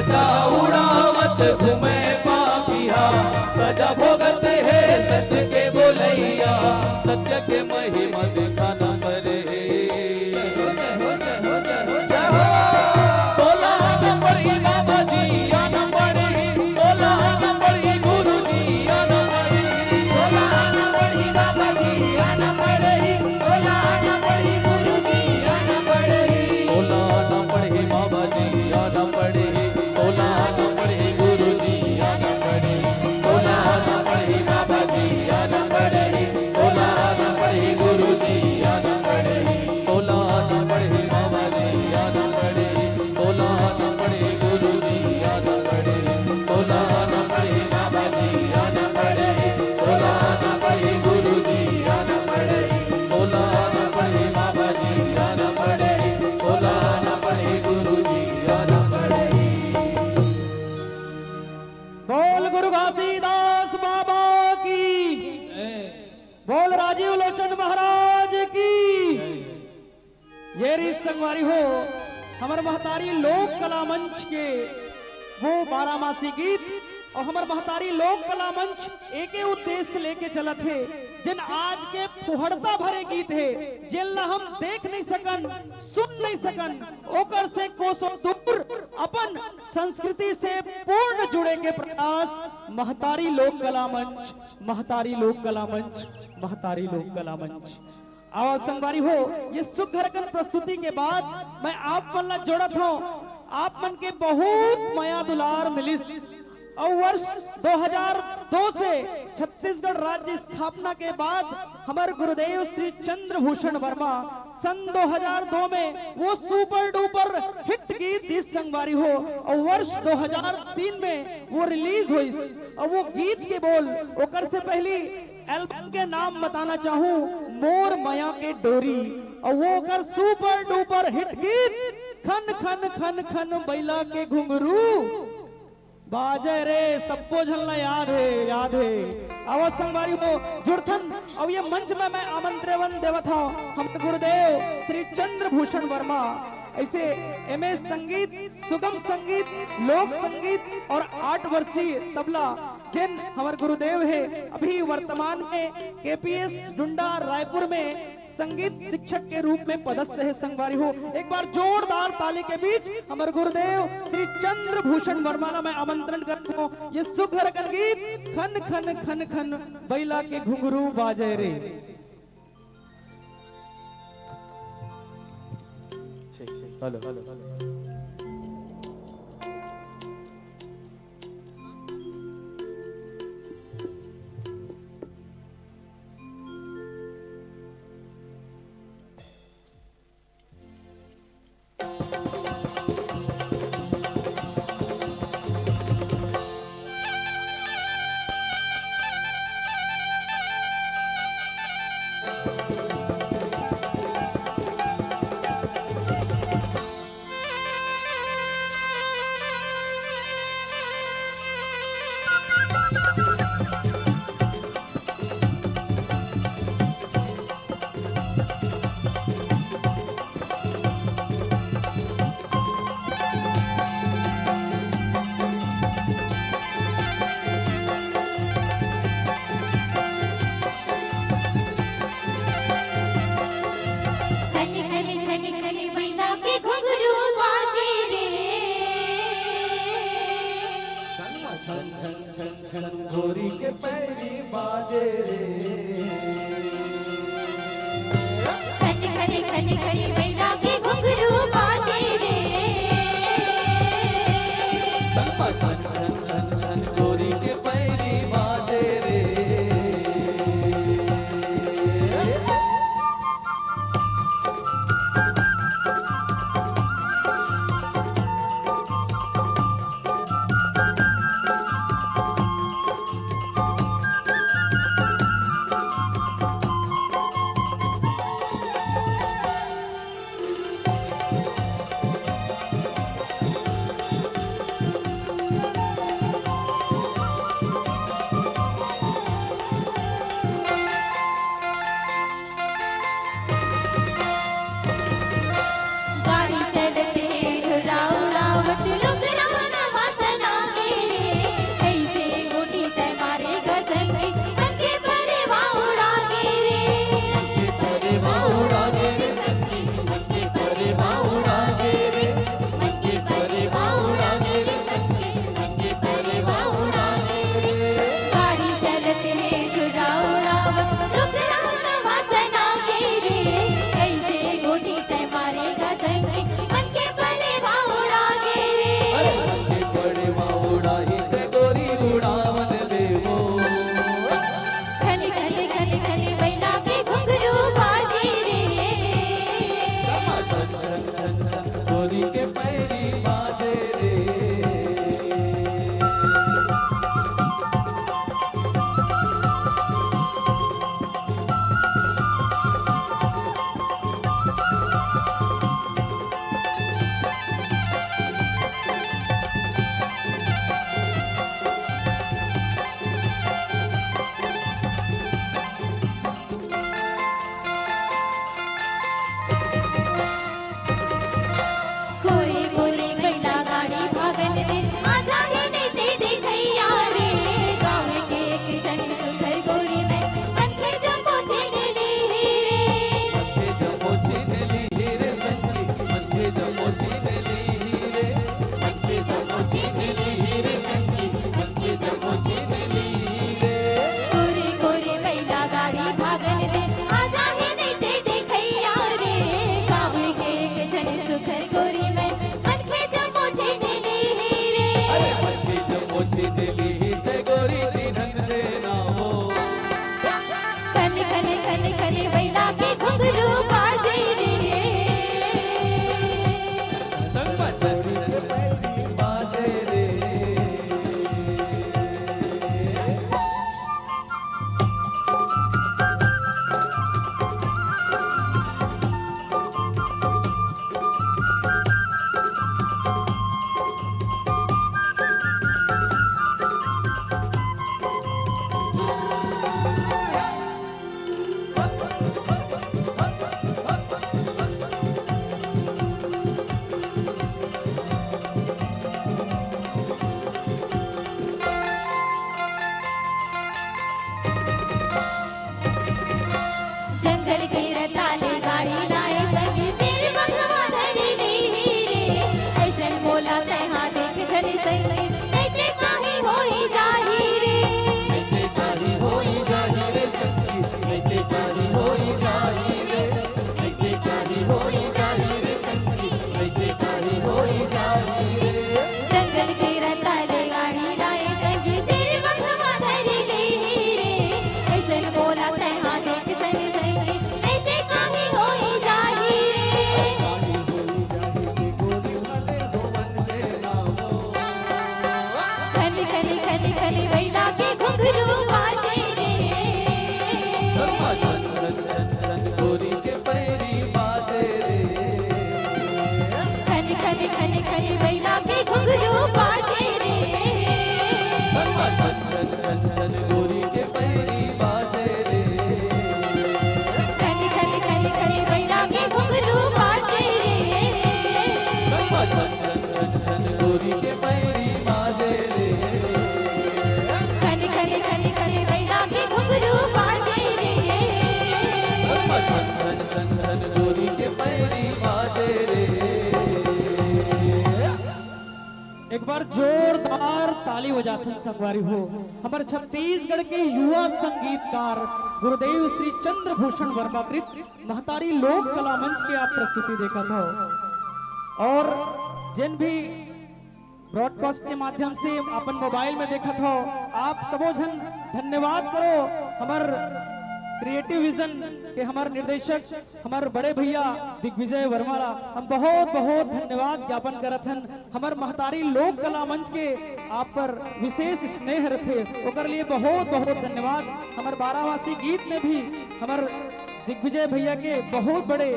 उड़ावत घूमे पापिहा, सजा भोगत हे सत्य के बोलैया, सत्य के महिमा दिखाना पड़ही। तोला आना पड़ही बाबा जी, आना पड़ही। तोला आना पड़ही गुरु जी, आना पड़ही। तोला आना पड़ही बाबा जी, आना पड़ही। तोला आना पड़ही गुरु जी, आना पड़ही। तोला आना पड़ही बाबा जी, आना पड़ही। तोला आना पड़ही गुरु जी, आना पड़ही। तोला आना पड़ही बाबा जी, आना पड़ही। तोला आना पड़ही गुरु जी, आना पड़ही। तोला आना पड़ही बाबा जी, आना पड़ही। तोला आना पड़ही गुरु जी, आना पड़ही। तोला आना पड़ही बाबा जी, आना पड़ही। तोला आना पड़ही गुरु जी, आना पड़ही। तोला आना पड़ही बाबा जी, आना पड़ही। तोला आना पड़ही गुरु जी, आना पड़ही। बोल गुरु घासीदास बाबा की, बोल राजीव लोचन महाराज की। ये रीत संगवारी हो, हमर महतारी लोक कला मंच के वो बारामासी गीत, अउ हमर महतारी लोक कला मंच एके उद्देश्य लेके चलत हे, जेन आज के फुहड़ता भरे गीत हे, जेन ला हम देख नइ सकन, सुन नइ सकन, ओकर से कोसों दूर अपन संस्कृति से पूर्ण जुड़े के प्रयास। महतारी लोक कला मंच, महतारी लोक कला मंच, महतारी लोक कला मंच। आवा संगवारी हो, ये सुघर अकन प्रस्तुति के बाद मैं आप मन ला जोड़त हौं। आप मन के बहुत मया दुलार मिलिस। अउ वर्ष दो हज़ार दो से छत्तीसगढ़ राज्य स्थापना के बाद हमर गुरुदेव श्री चंद्रभूषण वर्मा सन दो हज़ार दो में वो super duper hit गीत दिस संगवारी हो, अउ वर्ष दो हज़ार तीन में वो release होइस। अउ वो गीत के बोल, ओकर से पहली album के नाम बताना चाहूँ, मोर मया के डोरी, अउ वो ओकर super duper hit गीत, खन खन खन खन बैला के घुंघरू बाजे रे, सबो झन ला याद हे, याद हे। आवा संगवारी हो, जुड़थन, अउ ये मंच में मैं आमंत्रण देवत हौं हमर गुरुदेव श्री चंद्रभूषण वर्मा, ऐसे एमए संगीत, सुगम संगीत, लोक संगीत अउ आठ वर्षीय तबला, जेन हमर गुरुदेव हे, अभी वर्तमान में केपीएस डुंडा रायपुर में संगीत शिक्षक के रूप में पदस्थ हे संगवारी हो। एक बार जोरदार ताली के बीच हमर गुरुदेव श्री चंद्रभूषण वर्मा ला मैं आमंत्रण करत हौं। ये सुघर अकन गीत खन खन खन खन बैला के घुंघरू बाजे रे। ठीक, ठीक। Hello, hello, hello. खनी खनी खनी खनी मैना के घुंघरू बाजे रे। छन छन छन छन गोरी के पैरी बाजे रे। खनी खनी खनी खनी मैना के घुंघरू बाजे रे। छन छन छन छन गोरी के पैरी बाजे रे। चिन्ह लिही ते गोरी चिन्हन देना हो। खन खन खन खन बैला के घुंघरू बाजे रे। संग बाजे रे। जंगल के रताले गाड़ी लाए संगी, शेर बघवा धरी देहे रे। ऐसन मोला तैहा देख धरी संगी, ऐसे काहे होई जाही रे। ऐसे काहे होई जाही रे संगी, ऐसे काहे होई जाही रे। ऐसे काहे होई जाही रे संगी, ऐसे काहे होई जाही रे। जंगल के रताले गाड़ी लाए संगी, शेर बघवा धरी देहे रे। ऐसन मोला तैहा देख संगी संगी, ऐसे काहे होई जाही रे। खन खन खन खन बैला के घुंघरू बाजे रे। गोरी के पैरी बाजे रे। खन खन खन खन बैला के घुंघरू बाजे रे। छन छन छन छन गोरी के पैरी बाजे रे। खन खन खन खन बैला के घुंघरू बाजे रे। छन छन छन छन गोरी के पैरी बाजे रे। खन खन खन खन बैला के घुंघरू बाजे रे। छन छन छन छन गोरी के पैरी बाजे रे। एक बार जोरदार ताली बजाथन संगवारी हो, हमर छत्तीसगढ़ के युवा संगीतकार गुरुदेव श्री चंद्रभूषण वर्मा कृत महतारी लोक कला मंच के आप प्रस्तुति देखत हो। और जिन भी ब्रॉडकास्ट के माध्यम से अपन मोबाइल में देखत हो, आप सबो झन धन्यवाद करो हमर क्रिएटिव विजन के हमर निर्देशक, हमर बड़े भैया दिग्विजय वर्मा ला हम बहुत बहुत धन्यवाद ज्ञापन करत हन। हमर महतारी लोक कला मंच के आप पर विशेष स्नेह रथे, ओकर लिए बहुत बहुत धन्यवाद। हमर बारावासी गीत में भी हमर दिग्विजय भैया के बहुत बड़े,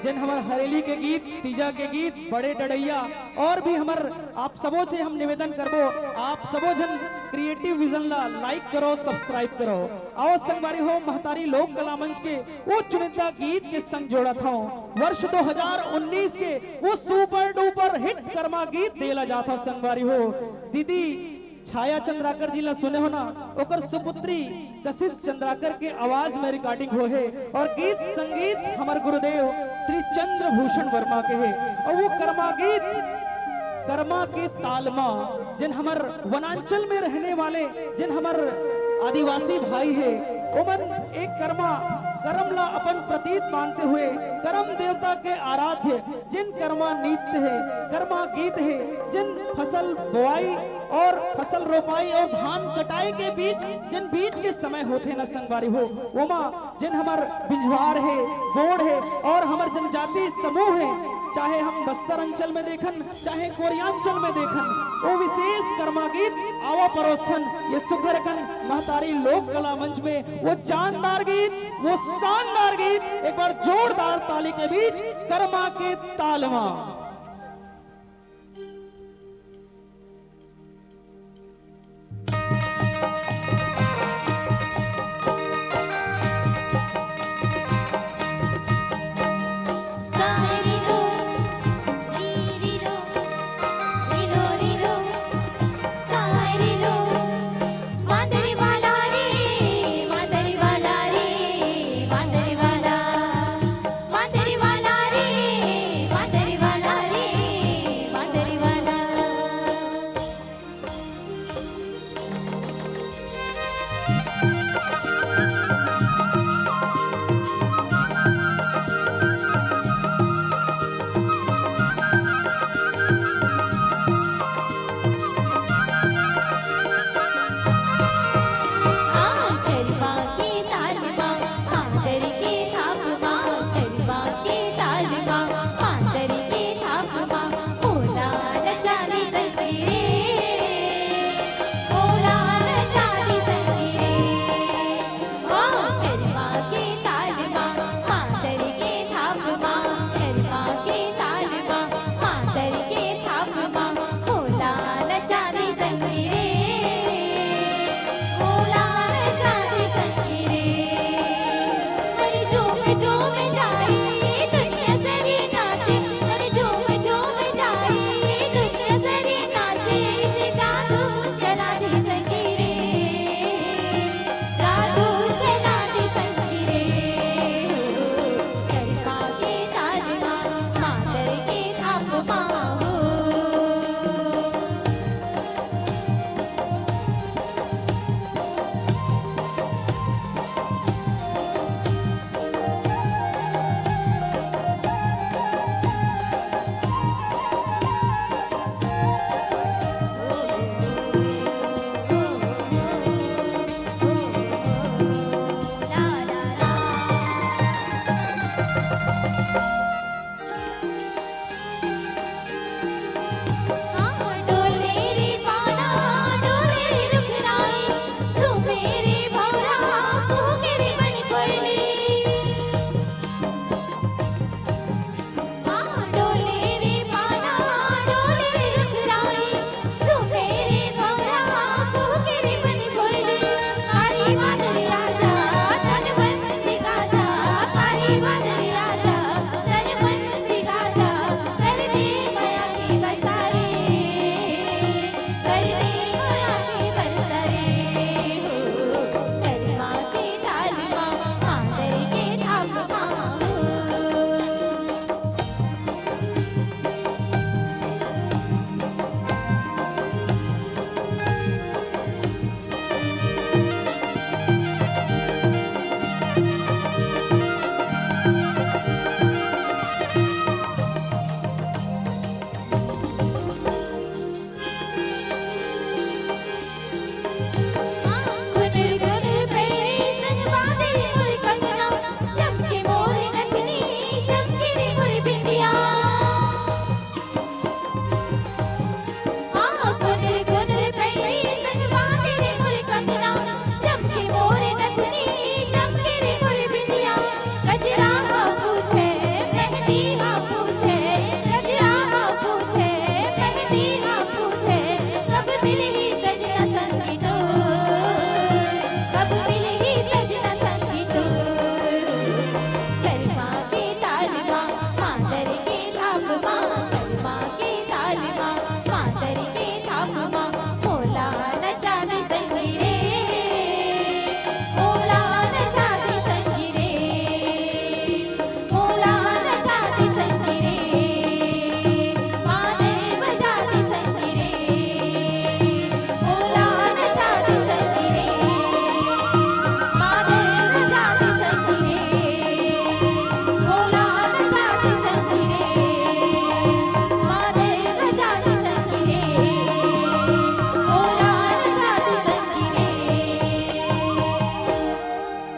जेन हमर हरेली के गीत, तीजा के गीत, बड़े डड़ैया, और भी हमर आप सबो से हम निवेदन करबो, आप सबो झन क्रिएटिव विजन ला लाइक करो, सब्सक्राइब करो। आओ संगवारी हो, महतारी लोक कला मंच के वो चुनिंदा गीत के संग जोड़त हौं। वर्ष दो हज़ार उन्नीस के वो सुपर डुपर हिट करमा गीत देला जात हौं संगवारी हो। दीदी छाया चंद्राकर जी ला सुने हो ना, ओकर सुपुत्री कशिश चंद्राकर के आवाज में रिकॉर्डिंग हो हे और गीत संगीत हमर गुरुदेव श्री चंद्रभूषण वर्मा के हे। और वो कर्मा गीत, कर्मा के तालमा, जिन हमर वनांचल में रहने वाले, जिन हमर आदिवासी भाई हे, ओमन एक कर्मा, कर्म ला अपन प्रतीत मानते हुए कर्म देवता के आराध्य जिन कर्मा नृत्य हे, कर्मा गीत हे, जिन फसल बोआई और फसल रोपाई और धान कटाई के बीच जिन बीच के समय होथे न संगवारी हो, ओमा जिन हमर बिंझवार हे, गोंड़ हे और हमर जनजाति समूह हे, चाहे हम बस्तर अंचल में देखन, चाहे कोरियांचल में देखन, वो विशेष कर्मा गीत आवा परोसन ये सुघर कन महतारी लोक कला मंच में वो जानदार गीत, वो शानदार गीत, एक बार जोरदार ताली के बीच कर्मा के तालमा।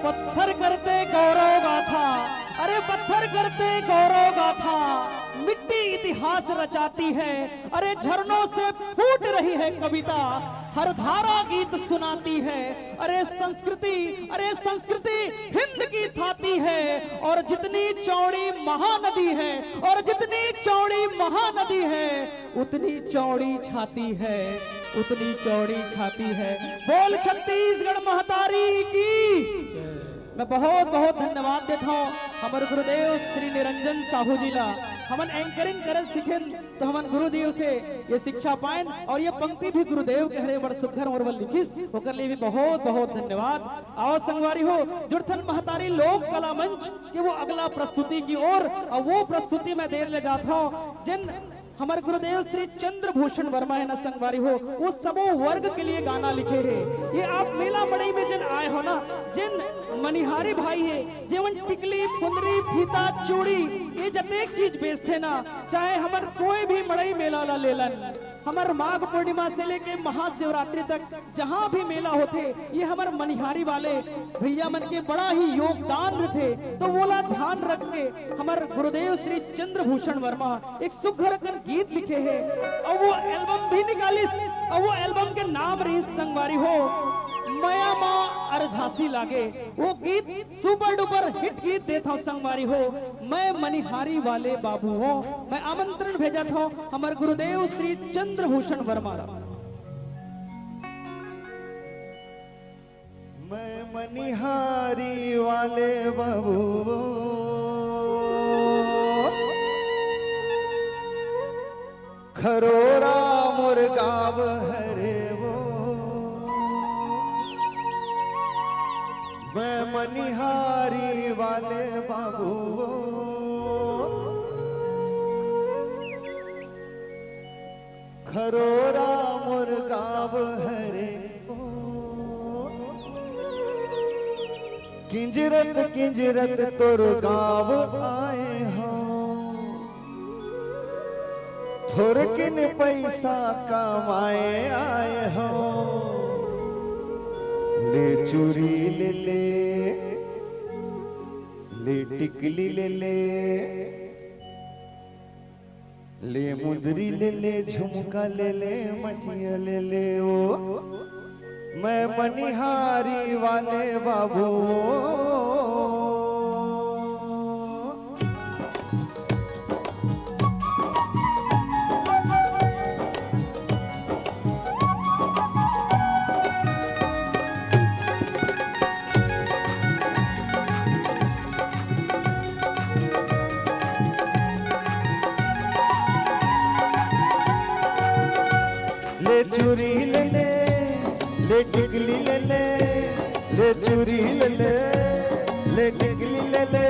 पत्थर करते गौरव गाथा, अरे पत्थर करते गौरव गाथा, मिट्टी इतिहास रचाती है। अरे झरनों से फूट रही है कविता, हर धारा गीत सुनाती है। अरे संस्कृति, अरे संस्कृति हिंद की थाती है, और जितनी चौड़ी महानदी है, और जितनी चौड़ी महानदी है, उतनी चौड़ी छाती है, उतनी चौड़ी छाती है। बोल छत्तीसगढ़ महतारी की। मैं बहुत बहुत धन्यवाद देत हौं हमर गुरुदेव श्री निरंजन साहू जी ला। हमन एंकरिंग करल सीखेन तो हमन गुरुदेव से ये शिक्षा पाएन, और ये पंक्ति भी गुरुदेव के हरे बड़ सुघर मोर बर लिखिस, ओकर लिए भी बहुत बहुत धन्यवाद। आवा संगवारी हो, जुड़थन महतारी लोक कला मंच के वो अगला प्रस्तुति की ओर, और वो प्रस्तुति मैं देन ले जात हौं जिन हमर गुरुदेव श्री चंद्रभूषण वर्मा है ना संगवारी हो, वो सबो वर्ग के लिए गाना लिखे हे। ये आप मेला मड़ई में जिन आए हो ना, जिन मनिहारी भाई हे, जेवन टिकली, फुंदरी, फीता, चूड़ी, ये जतेक चीज बेचथे ना, चाहे हमर कोई भी मड़ई मेला ला लेलन, हमर माघ पूर्णिमा से लेके महाशिवरात्रि तक जहाँ भी मेला होथे, ये हमर मनिहारी वाले भैया मन के बड़ा ही योगदान रथे। तो वोला ध्यान रख के हमर गुरुदेव श्री चंद्रभूषण वर्मा एक सुघर अकन गीत लिखे हे, और वो एल्बम भी निकालिस, और वो एल्बम के नाम रहिस संगवारी हो, मया मा अरझासी लागे। वो गीत सुपर डुपर हिट गीत देत हौं संगवारी हो, मैं मनिहारी वाले बाबू हौं। मैं आमंत्रण भेजत हौं हमर गुरुदेव श्री चंद्रभूषण वर्मा ला। मनिहारी वाले बाबू, खरोरा मोर गाँव हरे वो, मैं मनिहारी वाले बाबू। खरोरा मोर गाँव हरे ओ, किंजरत किंजरत तोर गाँव आए हँव, थोरकिन पैसा कमाए आए हँव। ले चूरी ले ले, ले टिकली ले ले, ले मुंदरी ले ले, झुमका ले ले, मचिया ले ले ओ, मैं मनिहारी वाले बाबू। ले चूरी ले ले, ले टिकली ले ले, ले चूरी ले ले, ले टिकली ले ले,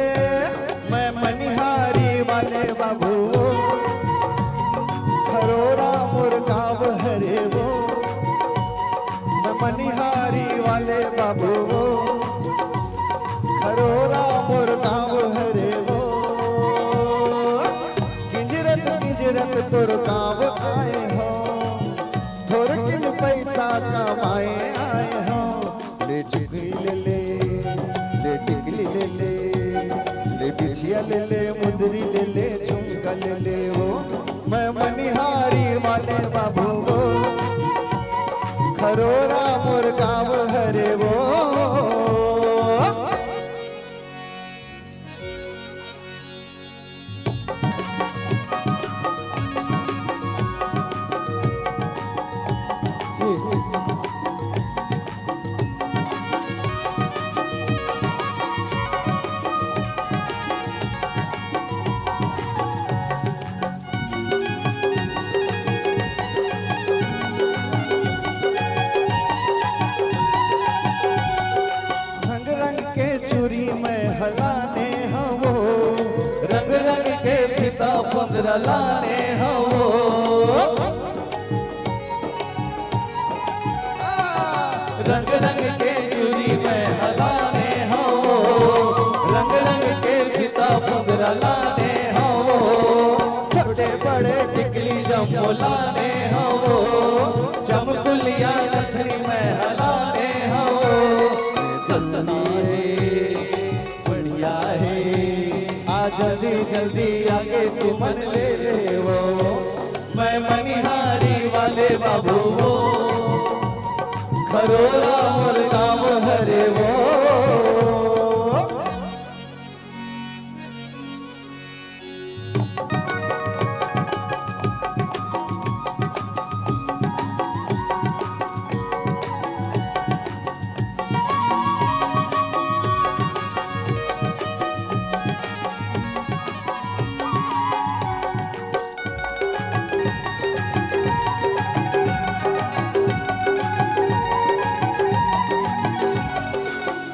मैं मनिहारी वाले बाबू। खरोरा मोर गाँव हरे वो, मैं मनिहारी वाले बाबू वो। खरोरा मोर गाँव हरे वो, किंजरत किंजरत तोर गाँव आए हँव, थोरकिन पैसा कमाए आए हँव। ले चुकरी ले ले, ले टिकली ले ले, ले बिछिया ले ले, मुंदरी ले ले, झुमका ले ले ओ, मैं मनिहारी वाले बाबू वो, खरोरा मोर गाँव हरे वो। रंग रंग के चूरी मैं हलाने हँव, रंग रंग के फीता फुंदरा लाने हँव। रंग रंग के चूरी मैं हलाने हँव, रंग रंग के फीता फुंदरा लाने हँव। छोटे बड़े टिकली जम्मो लाने हँव, चमकुलिया नथनी मैं हलाने हँव। सस्ता हे, बढ़िया हे, आ जल्दी जल्दी आके तुमन ले ले वो, मैं मनिहारी वाले बाबू वो, खरोरा मोर गाँव हरे वो।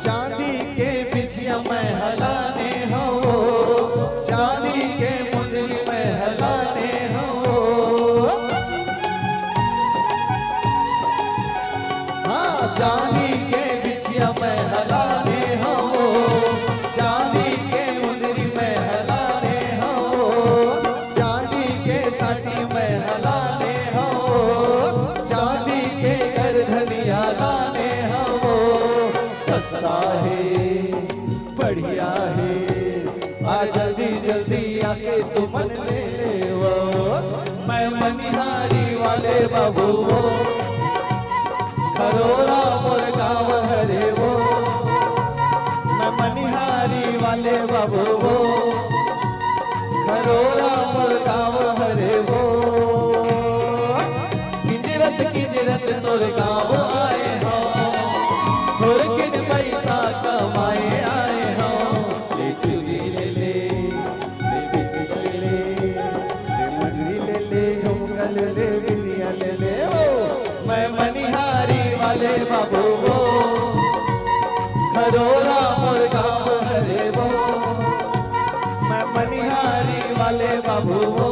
चांदी के बिछिया मैं हलाने हँव, चांदी के मुंदरी मैं हलाने हँव। हाँ, चांदी के बिछिया मैं हलाने हँव, चांदी के मुंदरी मैं हलाने हँव, चांदी के साटी मैं हलाने हँव, चांदी के करधनिया लाने हँव। सस्ता हे, बढ़िया हे, आ जल्दी जल्दी आके तुमन ले ले वो, मैं मनिहारी वाले बाबू वो, खरोरा मोर गाँव हरे वो, मैं मनिहारी वाले बाबू वो, खरोरा मोर गाँव हरे वो। किंजरत किंजरत तोर गाँव आए हँव, थोरकिन पैसा वाले बाबू वो, खरोरा मोर गाँव हरे वो, मैं मनिहारी वाले बाबू वो,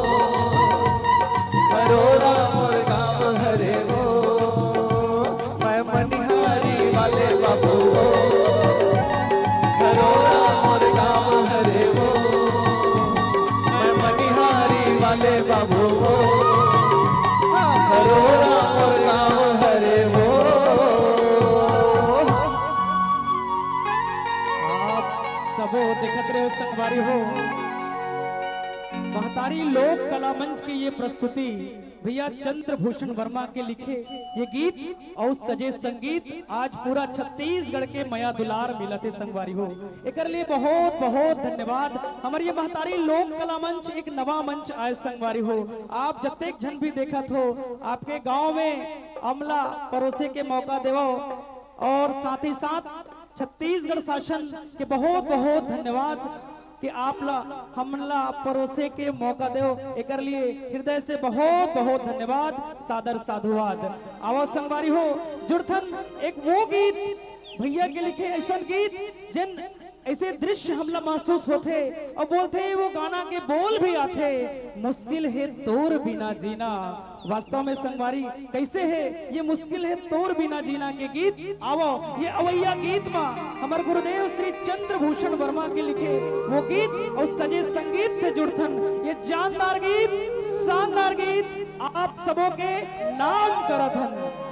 खरोरा मोर गाँव हरे वो, मैं मनिहारी वाले बाबू वो, खरोरा मोर गाँव हरे वो, मैं मनिहारी वाले बाबू वो, खरोरा मोर गाँव हरे वो। आप सबो देखत रहे हो संगवारी हो, महतारी लोक कला मंच के ये प्रस्तुति भैया चंद्रभूषण वर्मा के लिखे ये गीत और सजे संगीत आज पूरा छत्तीसगढ़ के मया दुलार मिलत हे संगवारी हो। एकर लिए बहुत बहुत धन्यवाद। हमर ये महतारी लोक कला मंच एक नवा मंच आय संगवारी हो। आप जतेक झन भी देखत हो, आपके गांव में हमला परोसे के मौका देवो और साथ ही साथ छत्तीसगढ़ शासन के बहुत बहुत धन्यवाद कि आप ला हमला परोसे के मौका देव। एकर लिए हृदय से बहुत बहुत धन्यवाद, सादर साधुवाद। आवा संगवारी हो, जुड़थन एक वो गीत, भैया के लिखे ऐसन गीत, जिन ऐसे दृश्य हमला महसूस होथे और बोलथे, वो गाना के बोल भी आथे, मुश्किल हे तोर बिना जीना। वास्तव में संगवारी, कैसे हे ये मुश्किल हे तोर बिना जीना के गीत। आवो, ये अवैया गीत मा हमर गुरुदेव श्री चंद्रभूषण वर्मा के लिखे वो गीत और सजे संगीत से जुड़थन। ये जानदार गीत, शानदार गीत आप सबों के नाम करत हन।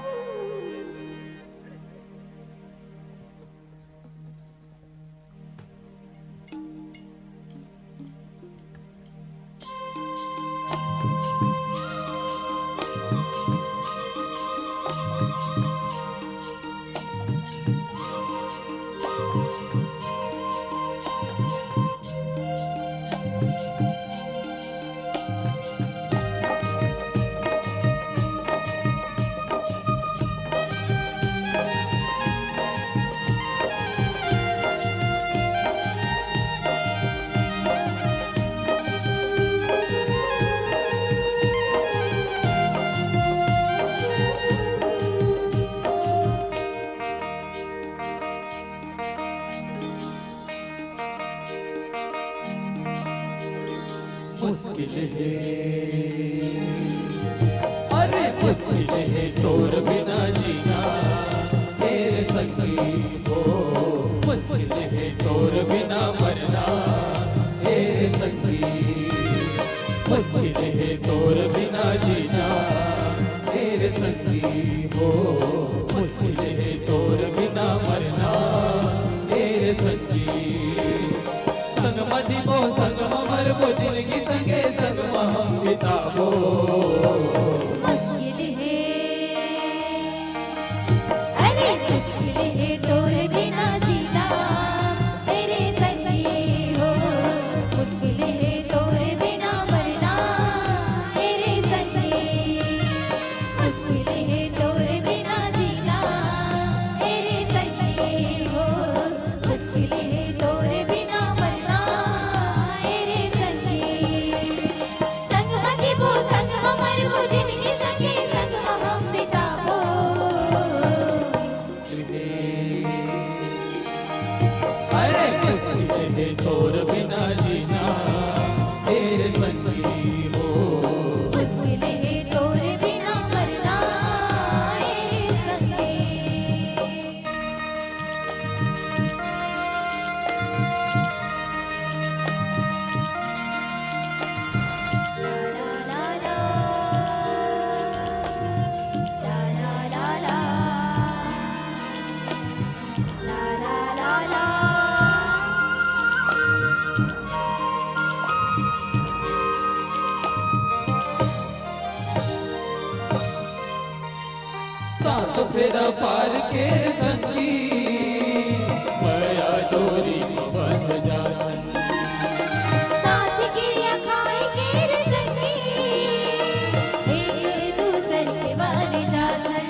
मुश्किल हे, अरे मुश्किल हे तोर बिना जीना, तेरे संगी हो। मुश्किल हे तोर बिना मरना, तेरे संगी। मुश्किल हे तोर बिना जीना, तेरे संगी हो। मुश्किल हे तोर बिना मरना, तेरे संगी। संग म जीबो, संग म मरबो, जिनगी संगे संग म हम बिताबो। मुश्किल हे, अरे मुश्किल हे तोर बिना जीना, तेरे संगी हो। मुश्किल हे तोर बिना मरना, तेरे संगी। मुश्किल हे तोर बिना जीना, तेरे संगी हो। मुश्किल हे तोर बिना मरना, तेरे संगी। संग म जीबो, संग म मरबो, जिनगी संगे संग म हम बिताबो। अरे मुश्किल हे तोर बिना जीना, तेरे संगी हो। मुश्किल हे तोर बिना मरना, तेरे संगी। सात फेरा पार के रे संगी, मया डोरी म बंध जाथन। सात किरिया खाए के रे संगी, एक दूसर के बन जाथन।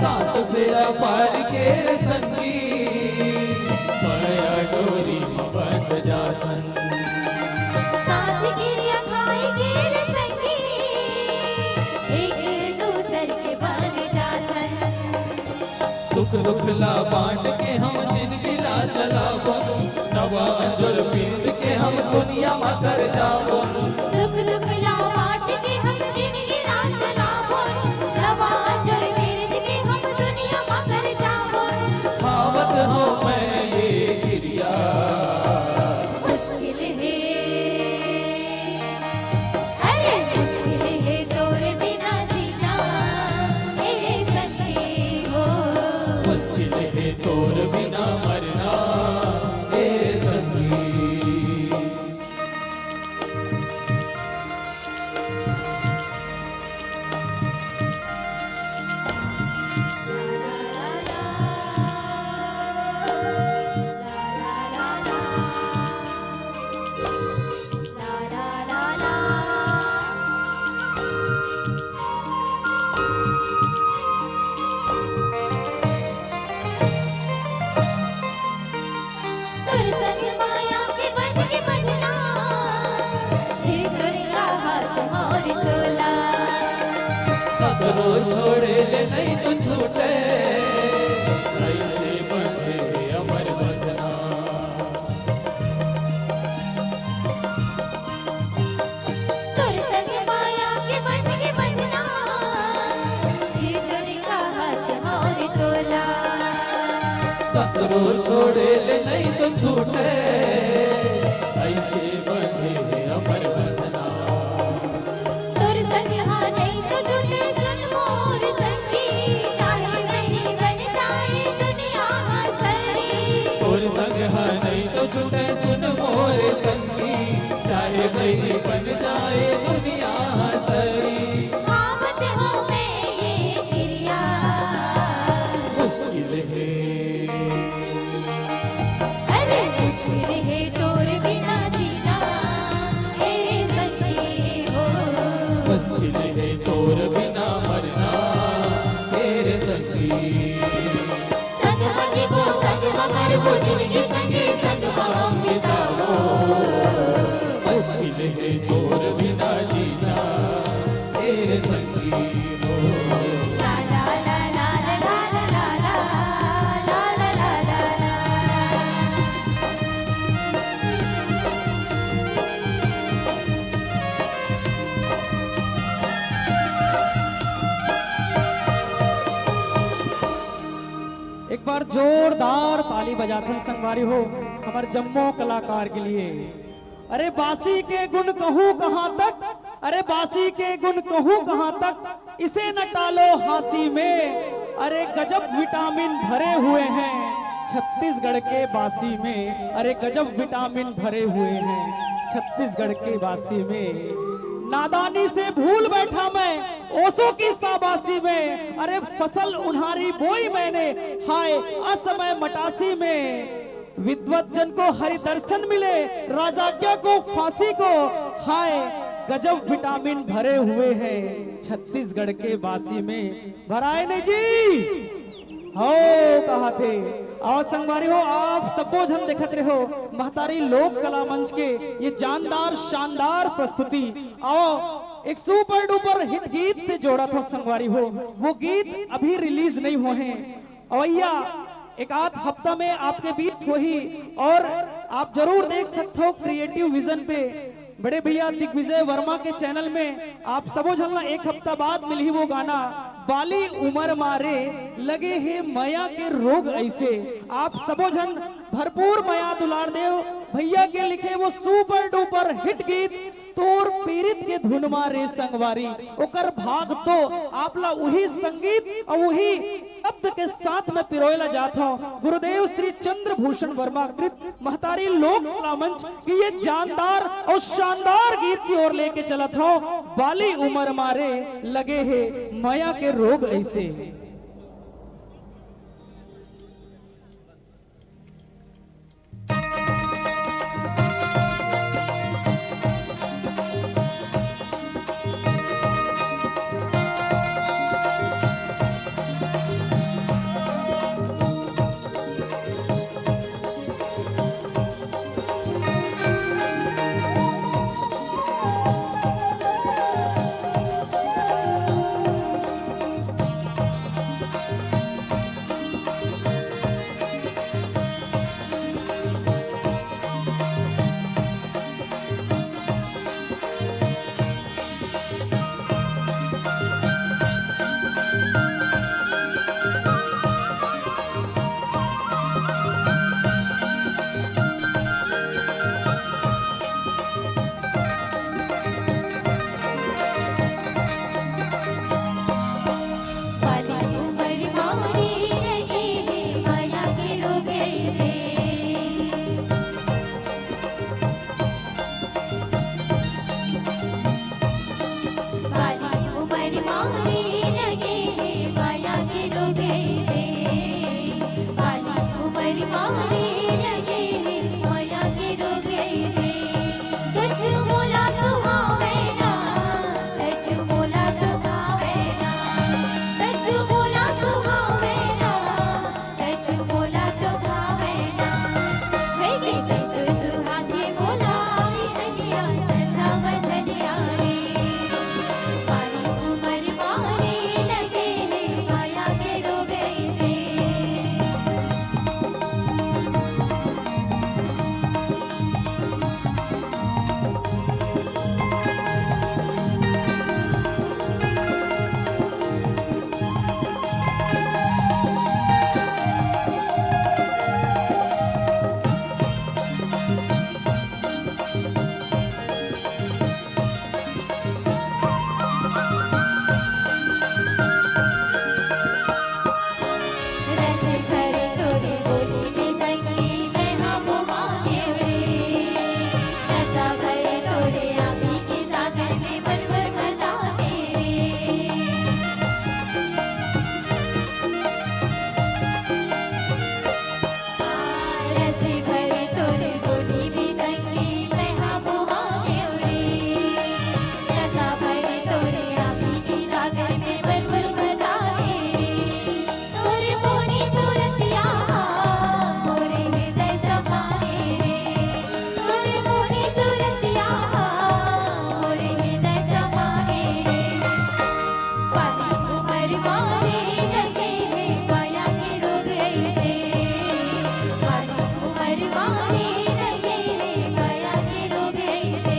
सात फेरा पार के रे संगी, मया डोरी म बंध जाथन। सात किरिया खाए के रे संगी, सुख ला बांट के हम जिंदगी ला चलाबो, नवा अंजोर पीरित के हम दुनिया मा कर जाबो। सुख दुख ला बांट के हम जिंदगी ला चलाबो, नवा अंजोर पीरित के हम दुनिया मा कर जाबो। खावत हूँ मैं ये किरिया। मुश्किल हे, अरे मुश्किल हे तोर बिना जीना, ए सखी हो। मुश्किल हे तोर बिना मरना, ए सखी। तोर संग माया के बंध के बंधना, हे दुनिया हाथ मोर तोला। ककरो छोड़े ले नहीं तो छूटे, ऐसे बंधे हे अमर बंधना। तोर संग माया के बंध के बंधना, हे दुनिया हाथ मोर तोला। ककरो छोड़े ले नहीं तो छूटे, ऐसे बंधे हे अमर बंधना। तोर संग हा नहीं तो छूटे सुन मोर संगी, चाहे वैरी बन जाए दुनिया हा सरी। तोर संग हा नहीं तो छूटे सुन मोर संगी, चाहे वैरी बन जाए दुनिया हा सरी। खावत हूँ मैं ये किरिया। मुश्किल हे। अरे मुश्किल हे तोर बिना जीना, ए सखी हो। मुश्किल हे तोर बिना मरना, ए सखी। संग मा जीबो, संग मा मरबो, जिंदगी संगे संग मा हम बिताबो। मुश्किल हे तोर बिना जीना, ए सखी हो। एक बार जोरदार ताली बजाथन संगवारी हो, हमर जम्मो कलाकार के लिए। अरे बासी के गुण कहूँ कहाँ तक, अरे बासी के गुण कहूँ कहाँ तक, इसे न टालो हाँसी में। अरे गजब विटामिन भरे हुए हैं छत्तीसगढ़ के बासी में, अरे गजब विटामिन भरे हुए हैं छत्तीसगढ़ के बासी में। नादानी से भूल बैठा मैं ओसो की शाबाशी में, अरे फसल उन्हारी बोई मैंने, हाय असमय मटासी में। विद्वत जन को हरि दर्शन मिले, राजाज्ञा को फांसी को, हाय गजब विटामिन भरे हुए हैं छत्तीसगढ़ के बासी में। भराए नहीं जी, हो कहा थे। और संगवारी हो, आप सबो झन देखत रहो महतारी लोक कला मंच के ये जानदार शानदार प्रस्तुति। आओ एक सुपर डुपर हिट गीत से जोड़त हो संगवारी हो, वो गीत अभी रिलीज नहीं हुए हैं। अवैया एक आध हफ्ता में आपके बीच होही और आप जरूर देख सकते हो क्रिएटिव विजन पे बड़े भैया दिग्विजय वर्मा के चैनल में आप सबो झन ला एक हफ्ता बाद मिलही वो गाना बाली उमर मारे लगे हे मया के रोग ऐसे। आप सबो झन भरपूर मया दुलार देव भैया के लिखे वो सुपर डुपर हिट गीत तोर पीरित के धुन मा रे संगवारी, ओकर भाग तो आप ला उही संगीत और उही शब्द के साथ में पिरोए ला जात हूँ। गुरुदेव श्री चंद्रभूषण वर्मा कृत महतारी लोक कला मंच की ये जानदार और शानदार गीत की ओर लेके चलत हूँ। बाली उमर मारे लगे हे मया के रोग ऐसे। लगे हे माया के रोग ऐसे, बाली उमर मारे लगे हे माया के रोग ऐसे। कछु मोला सुहावे ना, कछु मोला तो भावे ना, कछु मोला सुहावे ना, कछु मोला तो भावे ना। हे के संतोष हाथे मोला विहनिया सजा बजनिया रे। पानी उमर मारे लगे हे माया के रोग ऐसे। रस भरे तोरे गोदी में संगी, मैं हाँ मोहा गेंव रे। नशा भरे तोरे आँखी के सागर में मन भर मता तेरे। रस भरे तोरे गोदी में संगी, मैं हाँ मोहा गेंव रे। नशा भरे तोरे आँखी के सागर में बलबुल बता दे रे। तोरे मोनी सूरतिया, मोरे हृदय समा गे रे। तोरे मोनी सूरतिया, मोरे हृदय समा गे रे। पानी उमर मारे लगे हे माया के रोग ऐसे। पानी उमर मारे लगे हे माया के रोग ऐसे।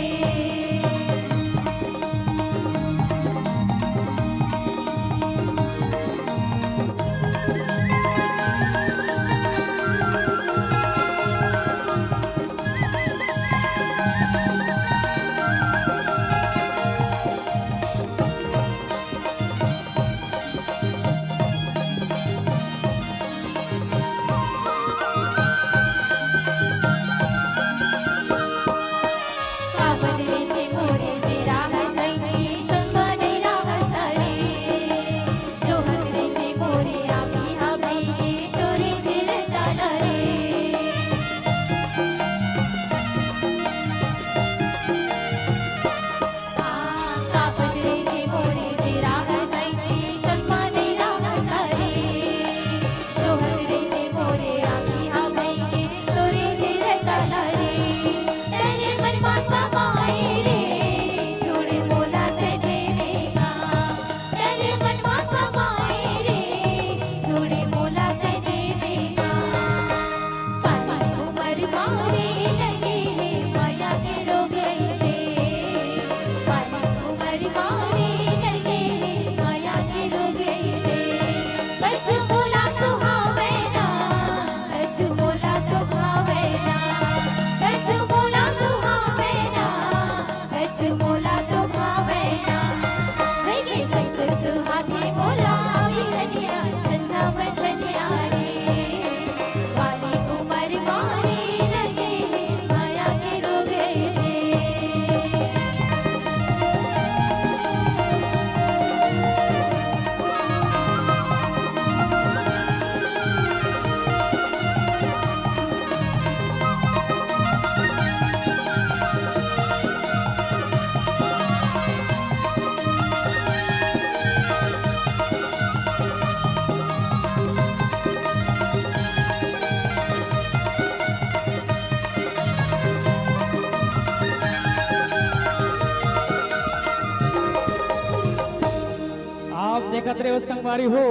आप देखत रहे हो संगवारी हो,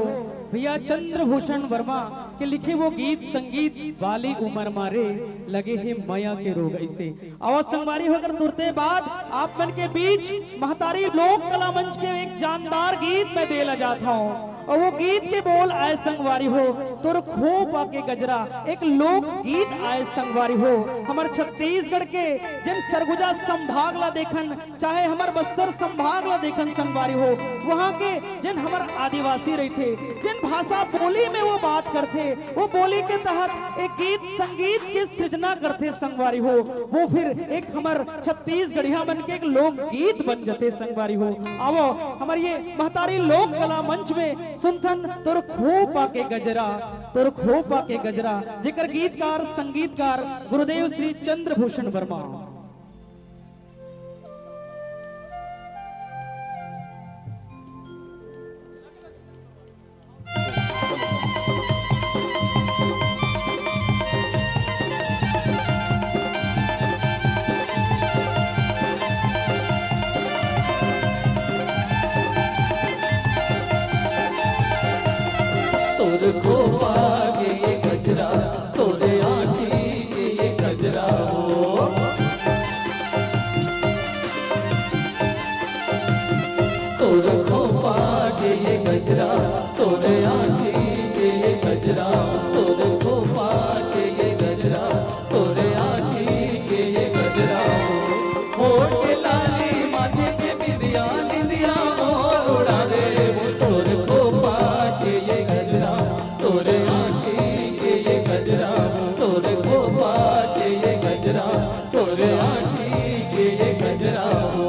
भैया चंद्रभूषण वर्मा के लिखे वो गीत संगीत बाली उमर मारे लगे हे मया के रोग ऐसे। और संगवारी हो, अगर तुरते बाद आप मन के बीच महतारी लोक कला मंच के एक जानदार गीत मैं देला जात हूँ। अउ वो गीत के बोल आय संगवारी हो, तोर खोपा के गजरा, एक लोकगीत आय संगवारी हो। हमर छत्तीसगढ़ के जेन सरगुजा संभाग ला देखन, चाहे हमर बस्तर संभाग ला देखन संगवारी हो, वहाँ के जेन हमर आदिवासी रहिथे, जेन भाषा बोली में वो बात करथे, वो बोली के तहत एक गीत संगीत के सृजना करथे संगवारी हो, वो फिर एक हमर छत्तीसगढ़िया मन के एक लोकगीत बन जथे संगवारी हो। आवो, हमर ये महतारी लोक कला मंच में सुनथन तोर खोपा के गजरा, तोर खोपा के गजरा, जेकर गीतकार संगीतकार गुरुदेव श्री चंद्रभूषण वर्मा। तोर खोपा के ये गजरा, तोरे आँखी के ये गजरा हो। तोर खोपा के ये गजरा, तोरे आँखी के ये गजरा, तोर खोपा के ये गजरा, तोरे आँखी के ये गजरा हो। होठ के लाली, माथे के बिंदिया, निंदिया मोर उड़ा दे वो। तोर खोपा के ये गजरा, तोरे आँखी के ये गजरा, तोर खोपा के ये गजरा, तोरे आँखी के ये गजरा हो।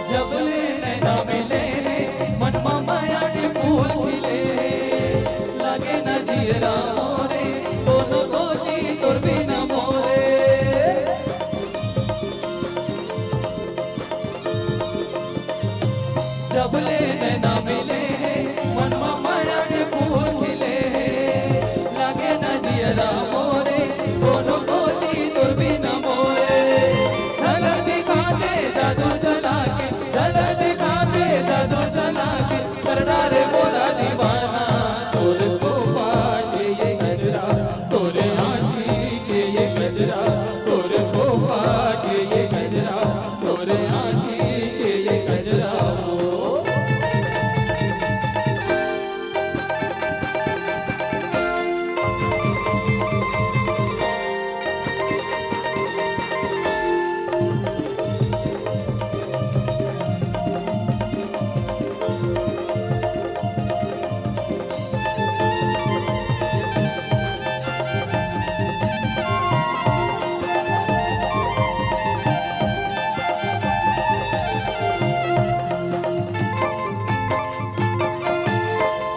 जब ले नैना मिले हे, मन मा माया के फूल खिले हे। लागे न जियरा मोरे, कोनो कोती तोर बिना मोरे। जब ले नैना मिले हे, मन मा माया के फूल खिले हे। लागे न जियरा मोरे, कोनो कोती तोर बिना मोरे। झलक दिखा दे जादू चला के, झलक दिखा दे जादू चला के, कर डारे मोला दीवाना। तोर खोपा के ये गजरा, तोरे आँखी के ये गजरा, तोर खोपा के ये गजरा, तोरे आँखी के ये गजरा हो।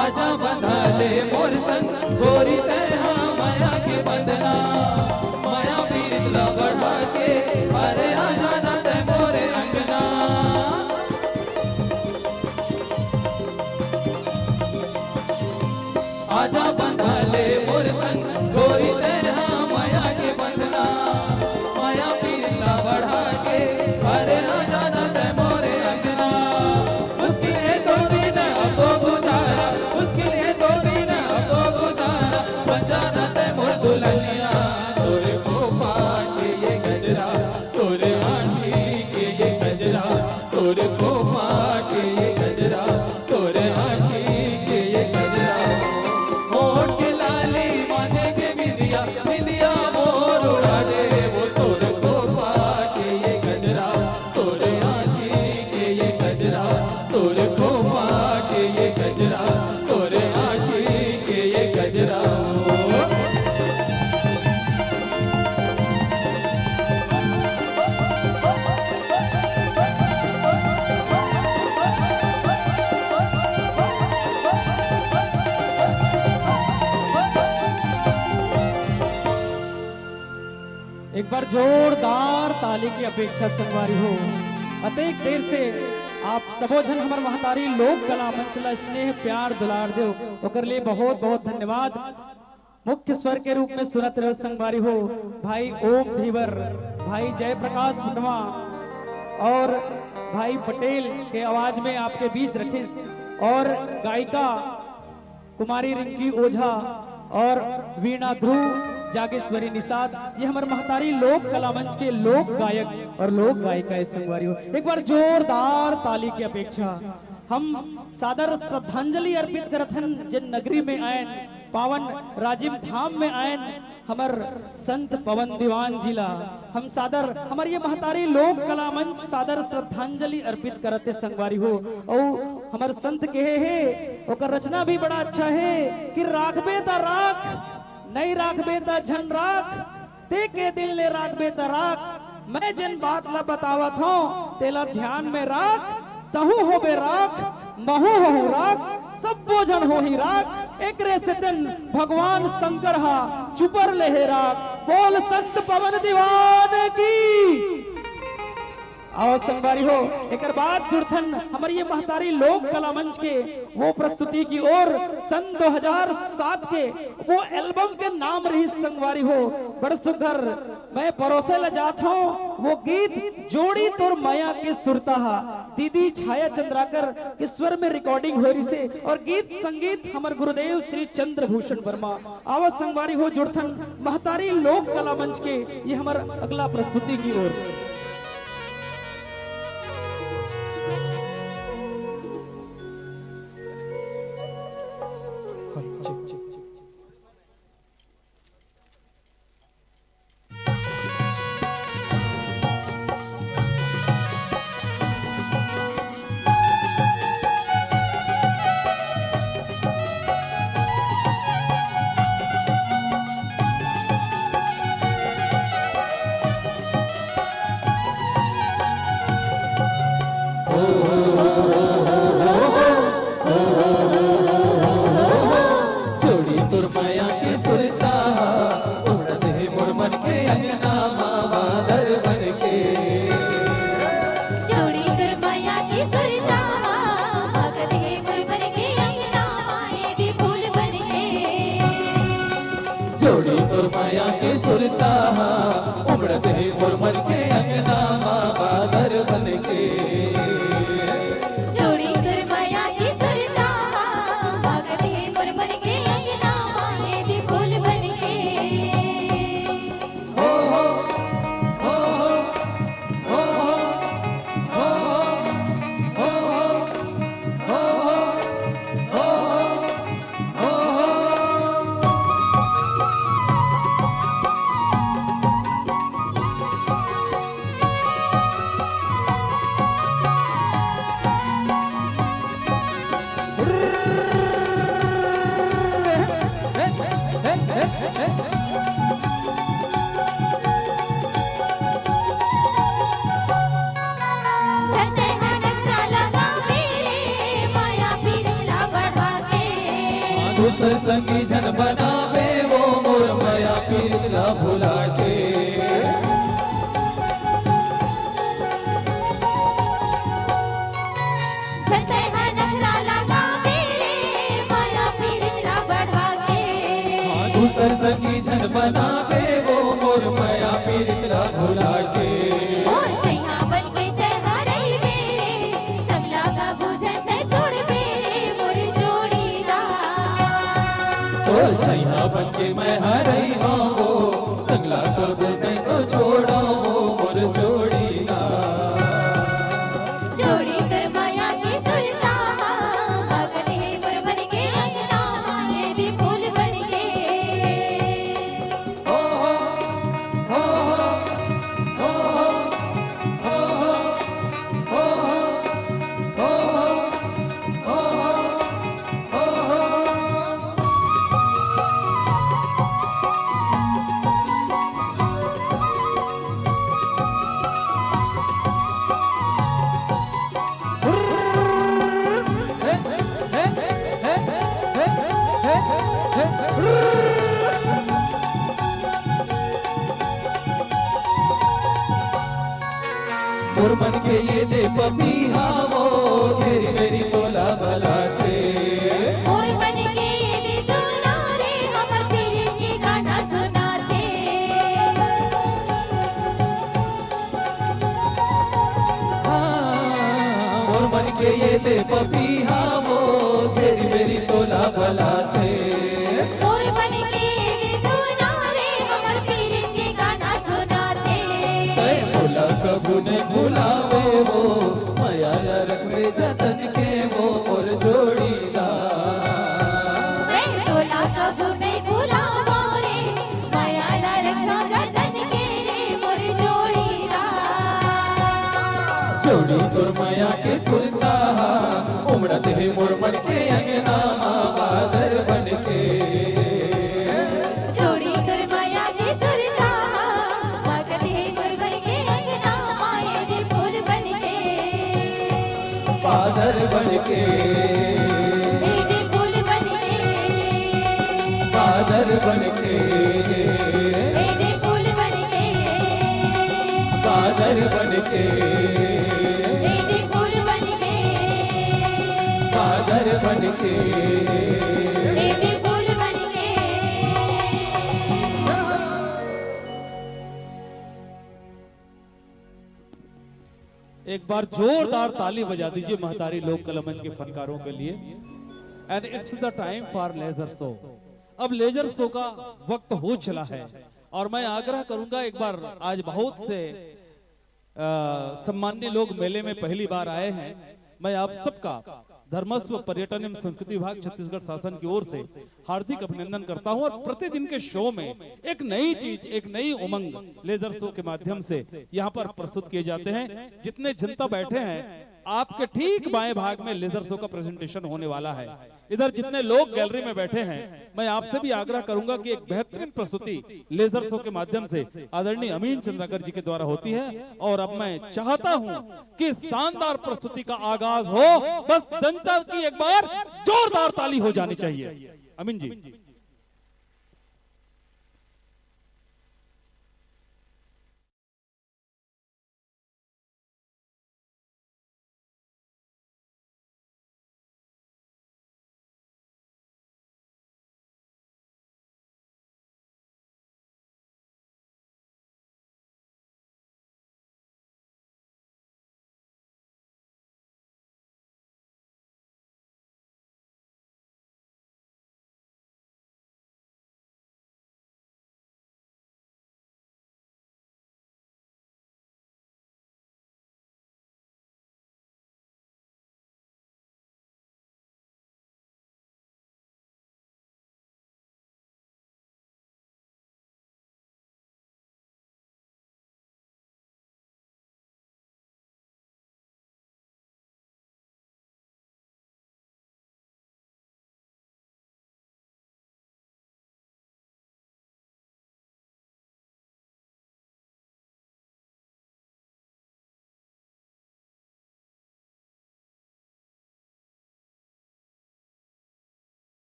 आजा बंधा ले मोर संग, गोरी तैं हा माया के बंधना। माया पीरित ला बढ़ा के, अरे आजा ना तैं मोरे अंगना। आजा बंधा ले मोर संग, गोरी तैं हा माया के बंधना। माया पीरित ला बढ़ा के, अरे आजा ना तैं मोरे अंगना। मुश्किल हे तोर बिना अब तो गुजारा, मुश्किल हे तोर बिना अब तो गुजारा। बन जा ना तैं मोर दुल्हनिया, तोर खोपा के ये गजरा, तोर आँखी के ये गजरा, तोर खोपा के ये गजरा, तोर आँखी के ये गजरा। होठ के लाली, माथे के बिंदिया, बिंदिया मोर उड़ा दे वो। तोर खोपा के ये गजरा, तोर आँखी के ये गजरा, तोर खोपा के ये गजरा, तोर आँखी के ये गजरा। एक बार जोरदार ताली की अपेक्षा संगवारी हो। अतेक देर से आप सबो झन हमर महतारी लोक कला मंच ला स्नेह, प्यार, दुलार देव, ओकर लिए बहुत बहुत धन्यवाद। मुख्य स्वर के रूप में सुनत रहो संगवारी हो, भाई ओम धीवर, भाई जयप्रकाश उतवा और भाई पटेल के आवाज में आपके बीच रखिस, और गायिका कुमारी रिंकी ओझा और वीणा ध्रुव, जागेश्वरी निषाद, ये हमर महतारी लोक कला मंच के लोक गायक और लोक गायिका है संगवारी हो। एक बार जोरदार ताली की अपेक्षा। हम सादर श्रद्धांजलि अर्पित करत हन, जिन नगरी में आयन, पावन राजिम धाम में आयन, हमर संत पवन दीवान जी ला हम सादर, हमर ये महतारी लोक कला मंच सादर श्रद्धांजलि अर्पित करत हे संगवारी हो। अउ हमर संत कहे हे, ओकर रचना भी बड़ा अच्छा हे कि राखबे त राख, नइ राखबे त झन राख, ते के दिल ले राखबे त राख, मैं जेन बात ला बतावत हौं, तेला ध्यान में राख, तहूं होबे राख, महूं होहूं राख, सब्बो झन होही राख, एकरे सेती भगवान शंकर हा चुपर ले हे राख। बोल संत पवन दीवान की। आओ संगवारी हो, एकर बाद जुड़थन हमर ये महतारी लोक कला मंच के वो प्रस्तुति की ओर। सन दो हज़ार सात के वो एल्बम के नाम रहिस संगवारी हो, बड़ सुघर मैं परोसे ला जात हौं वो गीत जोड़ी तोर मया के सुरता हा। दीदी छाया चंद्राकर के स्वर में रिकॉर्डिंग होय रिहिसे और गीत संगीत हमर गुरुदेव श्री चंद्रभूषण वर्मा। आवा संगवारी हो जुड़थन महतारी लोक कला मंच के ये हमर अगला प्रस्तुति की ओर। जोड़ी तोर मया के सुरता, उड़त हे मोर मन के अंगना मा बादर बन के। जोड़ी तोर मया के सुरता, भगत हे मोर मन के अंगना मा एदे फूल बन के। जोड़ी तोर मया के सुरता, उड़त हे मोर मन के अंगना मा बादर बन के। जोड़ी तोर मया के सुरता, भगत हे मोर मन के अंगना मा एदे फूल बन के। दूसर संगी झन बनावे वो मोर मया पीरित ला भुला के। दूसर संगी झन बनावे वो मोर मया पीरित ला भुला के। मोर सैया बन के तैं हा रहिबे रे, संग ला कभू झन तैं छोड़बे रे मोर जोड़ीदार। तोर सैया मोर मन के ये दे पपीहा वो, घेरी बेरी तोला बलाथे। मोर मन के ये दे सुना रे, हमर पीरी के गाना सुनाथे। हाँ, मोर मन के ये दे पपीहा वो, घेरी बेरी तोला बलाथे। मोर मन के ये दे सुना रे, हमर पीरी के गाना सुनाथे। तै मोला कभू नइ भुलावे वो, मया ला रखबे जतन के वो मोर जोड़ीदार। मैं तोला कभू नइ भुलावो रे, मया ला रखबे जतन के रे मोर जोड़ीदार। जोड़ी तोर मया के सुरता हा, उमड़त हे मोर मन के अंगना मा बादर बन के। जोड़ी तोर मया के सुरता हा, उमड़त हे मोर मन के अंगना मा ये दे फूल बन के। बादर बन के। ये दे फूल बन के। बादर बन के। ये दे फूल बन के। बादर बन के। ये दे फूल बन के। बादर बन के। ये दे फूल बन के। एक बार जोरदार ताली बजा दीजिए महतारी लोक कला मंच के फनकारों के लिए। And it's the time for leisure show। अब लेजर शो का वक्त हो चला है और मैं आग्रह करूंगा, एक बार आज बहुत से अ, सम्मान्य लोग मेले में पहली बार आए हैं, मैं आप सबका धर्मस्व पर्यटन एवं संस्कृति विभाग छत्तीसगढ़ शासन की ओर से हार्दिक अभिनंदन करता हूं। और प्रतिदिन के शो में एक नई चीज, एक नई उमंग लेजर शो के माध्यम से यहां पर प्रस्तुत किए जाते हैं। जितने जनता बैठे हैं, आपके ठीक बाएं भाग में लेजर शो का प्रेजेंटेशन होने वाला है। इधर जितने लोग गैलरी में बैठे हैं, मैं आपसे भी आग्रह करूंगा कि एक बेहतरीन प्रस्तुति लेजर शो के माध्यम से आदरणीय अमीन चंद्राकर जी के द्वारा होती है। और अब मैं चाहता हूं कि शानदार प्रस्तुति का आगाज हो, बस जनता की एक बार जोरदार ताली हो जानी चाहिए। अमीन जी।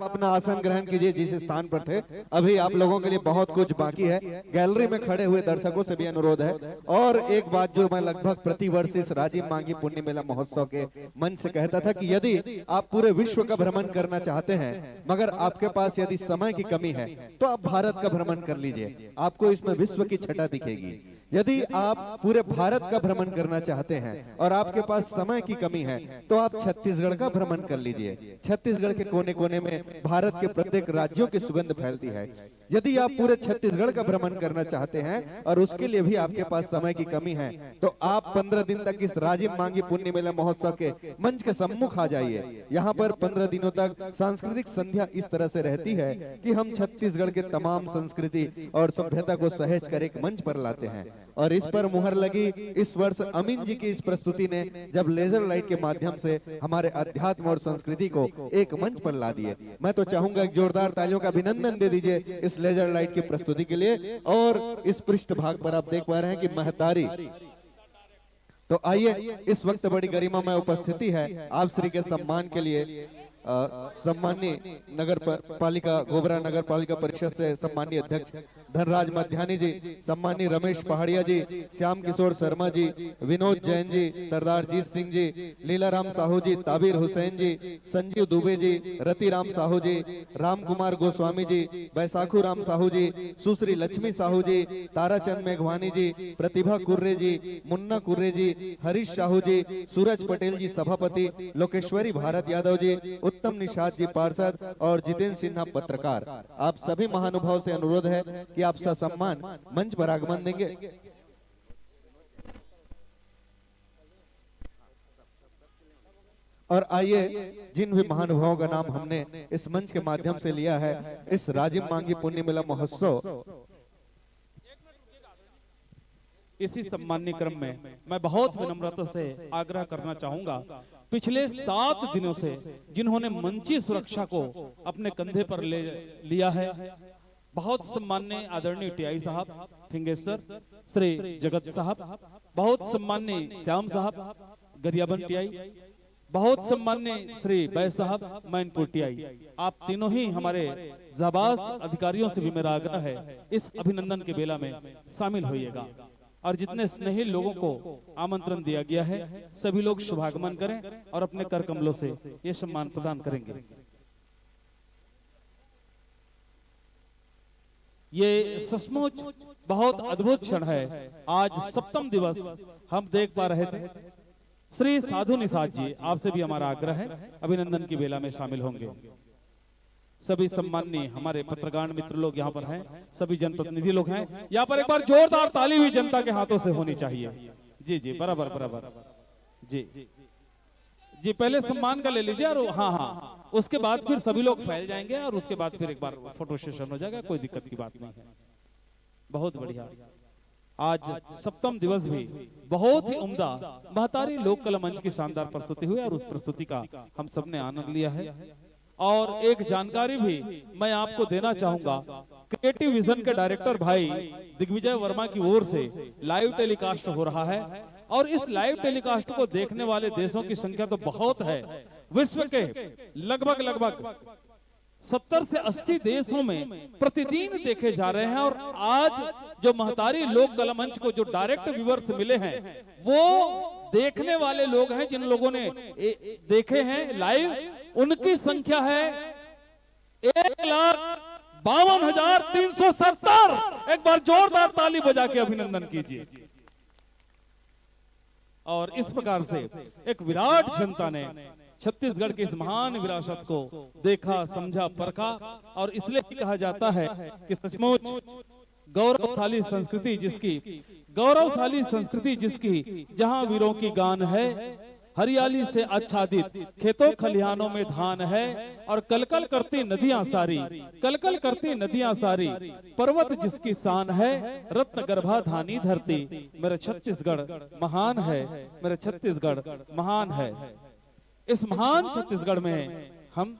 अपना आसन ग्रहण कीजिए जिस स्थान पर थे। अभी आप लोगों के लिए बहुत कुछ बाकी है। गैलरी में खड़े हुए दर्शकों से भी अनुरोध है। और एक बात जो मैं लगभग प्रतिवर्ष इस राजिम मांगी पुन्नी मेला महोत्सव के मंच से कहता था कि यदि आप पूरे विश्व का भ्रमण करना चाहते हैं, मगर आपके पास यदि समय की कमी है, तो आप भारत का भ्रमण कर लीजिए, आपको इसमें विश्व की छटा दिखेगी। यदि आप पूरे भारत का भ्रमण करना चाहते हैं और आपके पास समय की कमी है, तो आप छत्तीसगढ़ का भ्रमण कर लीजिए। छत्तीसगढ़ के कोने कोने में भारत के प्रत्येक राज्यों की सुगंध फैलती है। यदि आप पूरे छत्तीसगढ़ का भ्रमण करना चाहते हैं और उसके लिए भी आपके पास समय की कमी है, तो आप पंद्रह दिन तक इस राजिम मांगी पुन्नी मेला महोत्सव के मंच के सम्मुख आ जाइए। यहाँ पर पंद्रह दिनों तक सांस्कृतिक संध्या इस तरह से रहती है कि हम छत्तीसगढ़ के तमाम संस्कृति और सभ्यता को सहेज कर एक मंच पर लाते हैं। और इस पर मुहर लगी इस वर्ष अमीन जी की इस प्रस्तुति ने, जब लेजर लाइट के माध्यम से हमारे अध्यात्म और संस्कृति को एक मंच पर ला दिए। मैं तो चाहूंगा एक जोरदार तालियों का अभिनंदन दे दीजिए इस लेजर लाइट की प्रस्तुति के लिए। और इस पृष्ठभाग पर आप देख पा रहे हैं कि महतारी, तो आइए, इस वक्त बड़ी गरिमामय उपस्थिति है आप श्री के सम्मान के लिए। अ, सम्माननीय नगर प-, पालिका, गोबरा नगर पालिका परिषद से सम्माननीय अध्यक्ष धनराज मध्यानी जी, सम्माननीय रमेश पहाड़िया जी, श्याम किशोर शर्मा जी, विनोद जैन जी, सरदार जीत सिंह जी, लीलाराम साहू जी, ताबिर हुसैन जी, संजीव दुबे जी, रतिराम साहू जी, राम कुमार गोस्वामी जी, बैसाखू राम साहू जी, सुश्री लक्ष्मी साहू जी, ताराचंद मेघवानी जी, प्रतिभा कुर्रे जी, मुन्ना कुर्रे जी, हरीश साहू जी, सूरज पटेल जी सभापति, लोकेश्वरी भारत यादव जी, उत्तम निषाद जी पार्षद और जितेंद्र सिन्हा पत्रकार, आप सभी महानुभाव से अनुरोध है कि आप ससम्मान मंच पर आगमन देंगे। और आइए, जिन भी महानुभावों का नाम हमने इस मंच के माध्यम से लिया है, इस राजिम मांगी पुन्नी मेला महोत्सव, इसी सम्माननीय क्रम में मैं बहुत विनम्रता से आग्रह करना चाहूंगा, पिछले सात दिनों से जिन्होंने मंची सुरक्षा को अपने कंधे पर ले लिया है, बहुत सम्माननीय आदरणीय टीआई साहब फिंगेश्वर, श्री जगत साहब, बहुत सम्माननीय श्याम साहब गरियाबंद टीआई, बहुत सम्माननीय श्री बैस साहब मैनपुर टीआई, आप तीनों ही हमारे जाबाज अधिकारियों से भी मेरा आग्रह है, इस अभिनंदन के बेला में शामिल होइएगा। और जितने स्नेही लोगों को आमंत्रण दिया गया है, सभी लोग शुभागमन करें और अपने कर कमलों से ये सम्मान प्रदान करेंगे। ये सचमुच बहुत अद्भुत क्षण है। आज सप्तम दिवस हम देख पा रहे थे। श्री साधु निषाद जी, आपसे भी हमारा आग्रह है, अभिनंदन की बेला में शामिल होंगे। सभी सम्माननीय हमारे पत्रकार मित्र लोग यहाँ पर हैं, सभी जनप्रतिनिधि लोग हैं। यहाँ पर एक बार जोरदार ताली भी जनता के हाथों से होनी चाहिए। जी जी, बराबर बराबर। जी जी, पहले सम्मान का ले लीजिए और हाँ हाँ, उसके बाद फिर सभी लोग फैल जाएंगे और उसके बाद फिर एक बार फोटो सेशन हो जाएगा, कोई दिक्कत की बात नहीं है। बहुत बढ़िया। आज सप्तम दिवस भी बहुत ही उम्दा महतारी लोक कला मंच की शानदार प्रस्तुति हुई और उस प्रस्तुति का हम सबने आनंद लिया है। और एक जानकारी भी मैं आपको देना चाहूंगा, क्रिएटिव विजन के डायरेक्टर भाई दिग्विजय वर्मा की ओर से लाइव टेलीकास्ट हो रहा है और इस लाइव टेलीकास्ट को देखने वाले देशों की संख्या तो बहुत है, विश्व के लगभग लगभग सत्तर से अस्सी देशों में प्रतिदिन देखे जा रहे हैं। और आज जो महतारी लोक कला मंच को जो डायरेक्ट व्यूअर्स मिले हैं, वो देखने वाले लोग हैं, जिन लोगों ने ए, देखे हैं लाइव, उनकी संख्या है एक लाख बावन हजार तीन सौ सत्तर। एक बार जोरदार ताली बजा के अभिनंदन कीजिए। और इस प्रकार से एक विराट जनता ने छत्तीसगढ़ की इस महान विरासत को देखा, समझा, परखा। और इसलिए ही कहा जाता है कि सचमुच गौरवशाली संस्कृति जिसकी, गौरवशाली संस्कृति जिसकी, जहां वीरों की गान है, हरियाली से आच्छादित खेतों खलिहानों में धान है, और कलकल करती नदियां सारी, कलकल करती नदियां सारी, पर्वत जिसकी शान है, रत्न गर्भा धानी धरती। मेरा छत्तीसगढ़ महान है, मेरा छत्तीसगढ़ महान है। इस महान छत्तीसगढ़ में हम,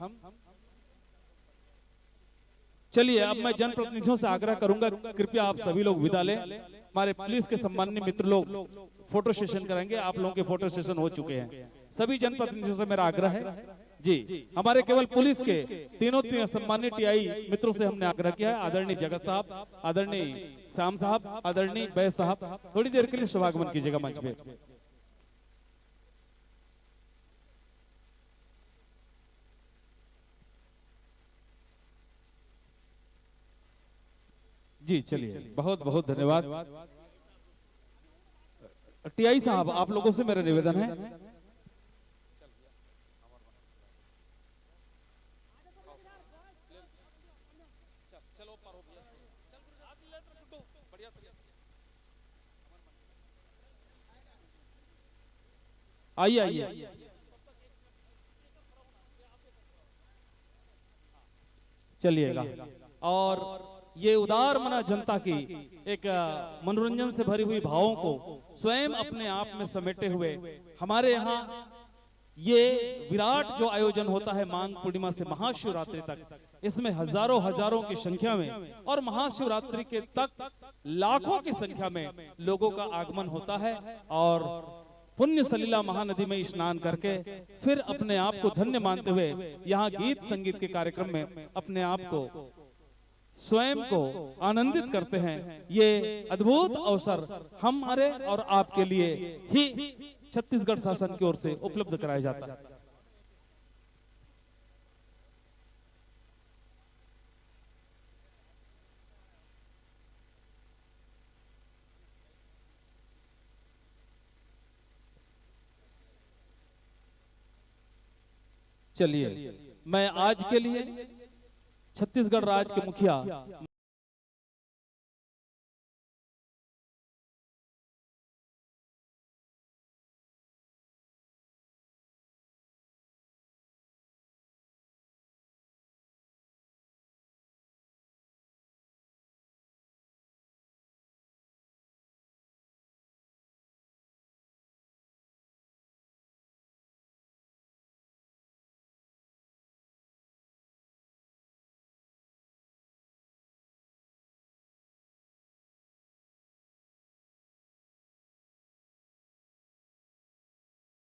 चलिए, अब मैं जनप्रतिनिधियों से आग्रह करूंगा, कृपया आप सभी लोग विदा लें। हमारे पुलिस के सम्माननीय मित्र लोग फोटो सेशन कराएंगे, आप लोगों के फोटो सेशन हो चुके हैं। सभी जनप्रतिनिधियों से मेरा आग्रह है, जी, हमारे केवल पुलिस के तीनों, तीनों सम्मानित टीआई मित्रों से हमने आग्रह किया है, आदरणीय जगत साहब, आदरणीय श्याम साहब, आदरणीय बैस साहब, थोड़ी देर के लिए शुभागमन कीजिएगा मंच पे। जी, चलिए, बहुत बहुत धन्यवाद। टीआई साहब, आप लोगों से मेरा निवेदन है। आइए, आइए। चलिएगा। और ये उदार मना जनता की एक, अ, मनोरंजन से भरी हुई भावों को स्वयं अपने आप में समेटे हुए हमारे यहाँ ये विराट जो आयोजन होता है माघ पूर्णिमा से महाशिवरात्रि तक, इसमें हजारों हजारों की संख्या में और महाशिवरात्रि के तक लाखों की संख्या में लोगों का आगमन होता है और पुण्य सलिला महानदी में स्नान करके फिर अपने आप को धन्य मानते हुए यहाँ गीत संगीत के कार्यक्रम में अपने आप को, स्वयं को आनंदित करते हैं। ये अद्भुत अवसर हमारे और आपके लिए ही छत्तीसगढ़ शासन की ओर से उपलब्ध कराया जाता है। चलिए, मैं आज के लिए छत्तीसगढ़ राज्य के मुखिया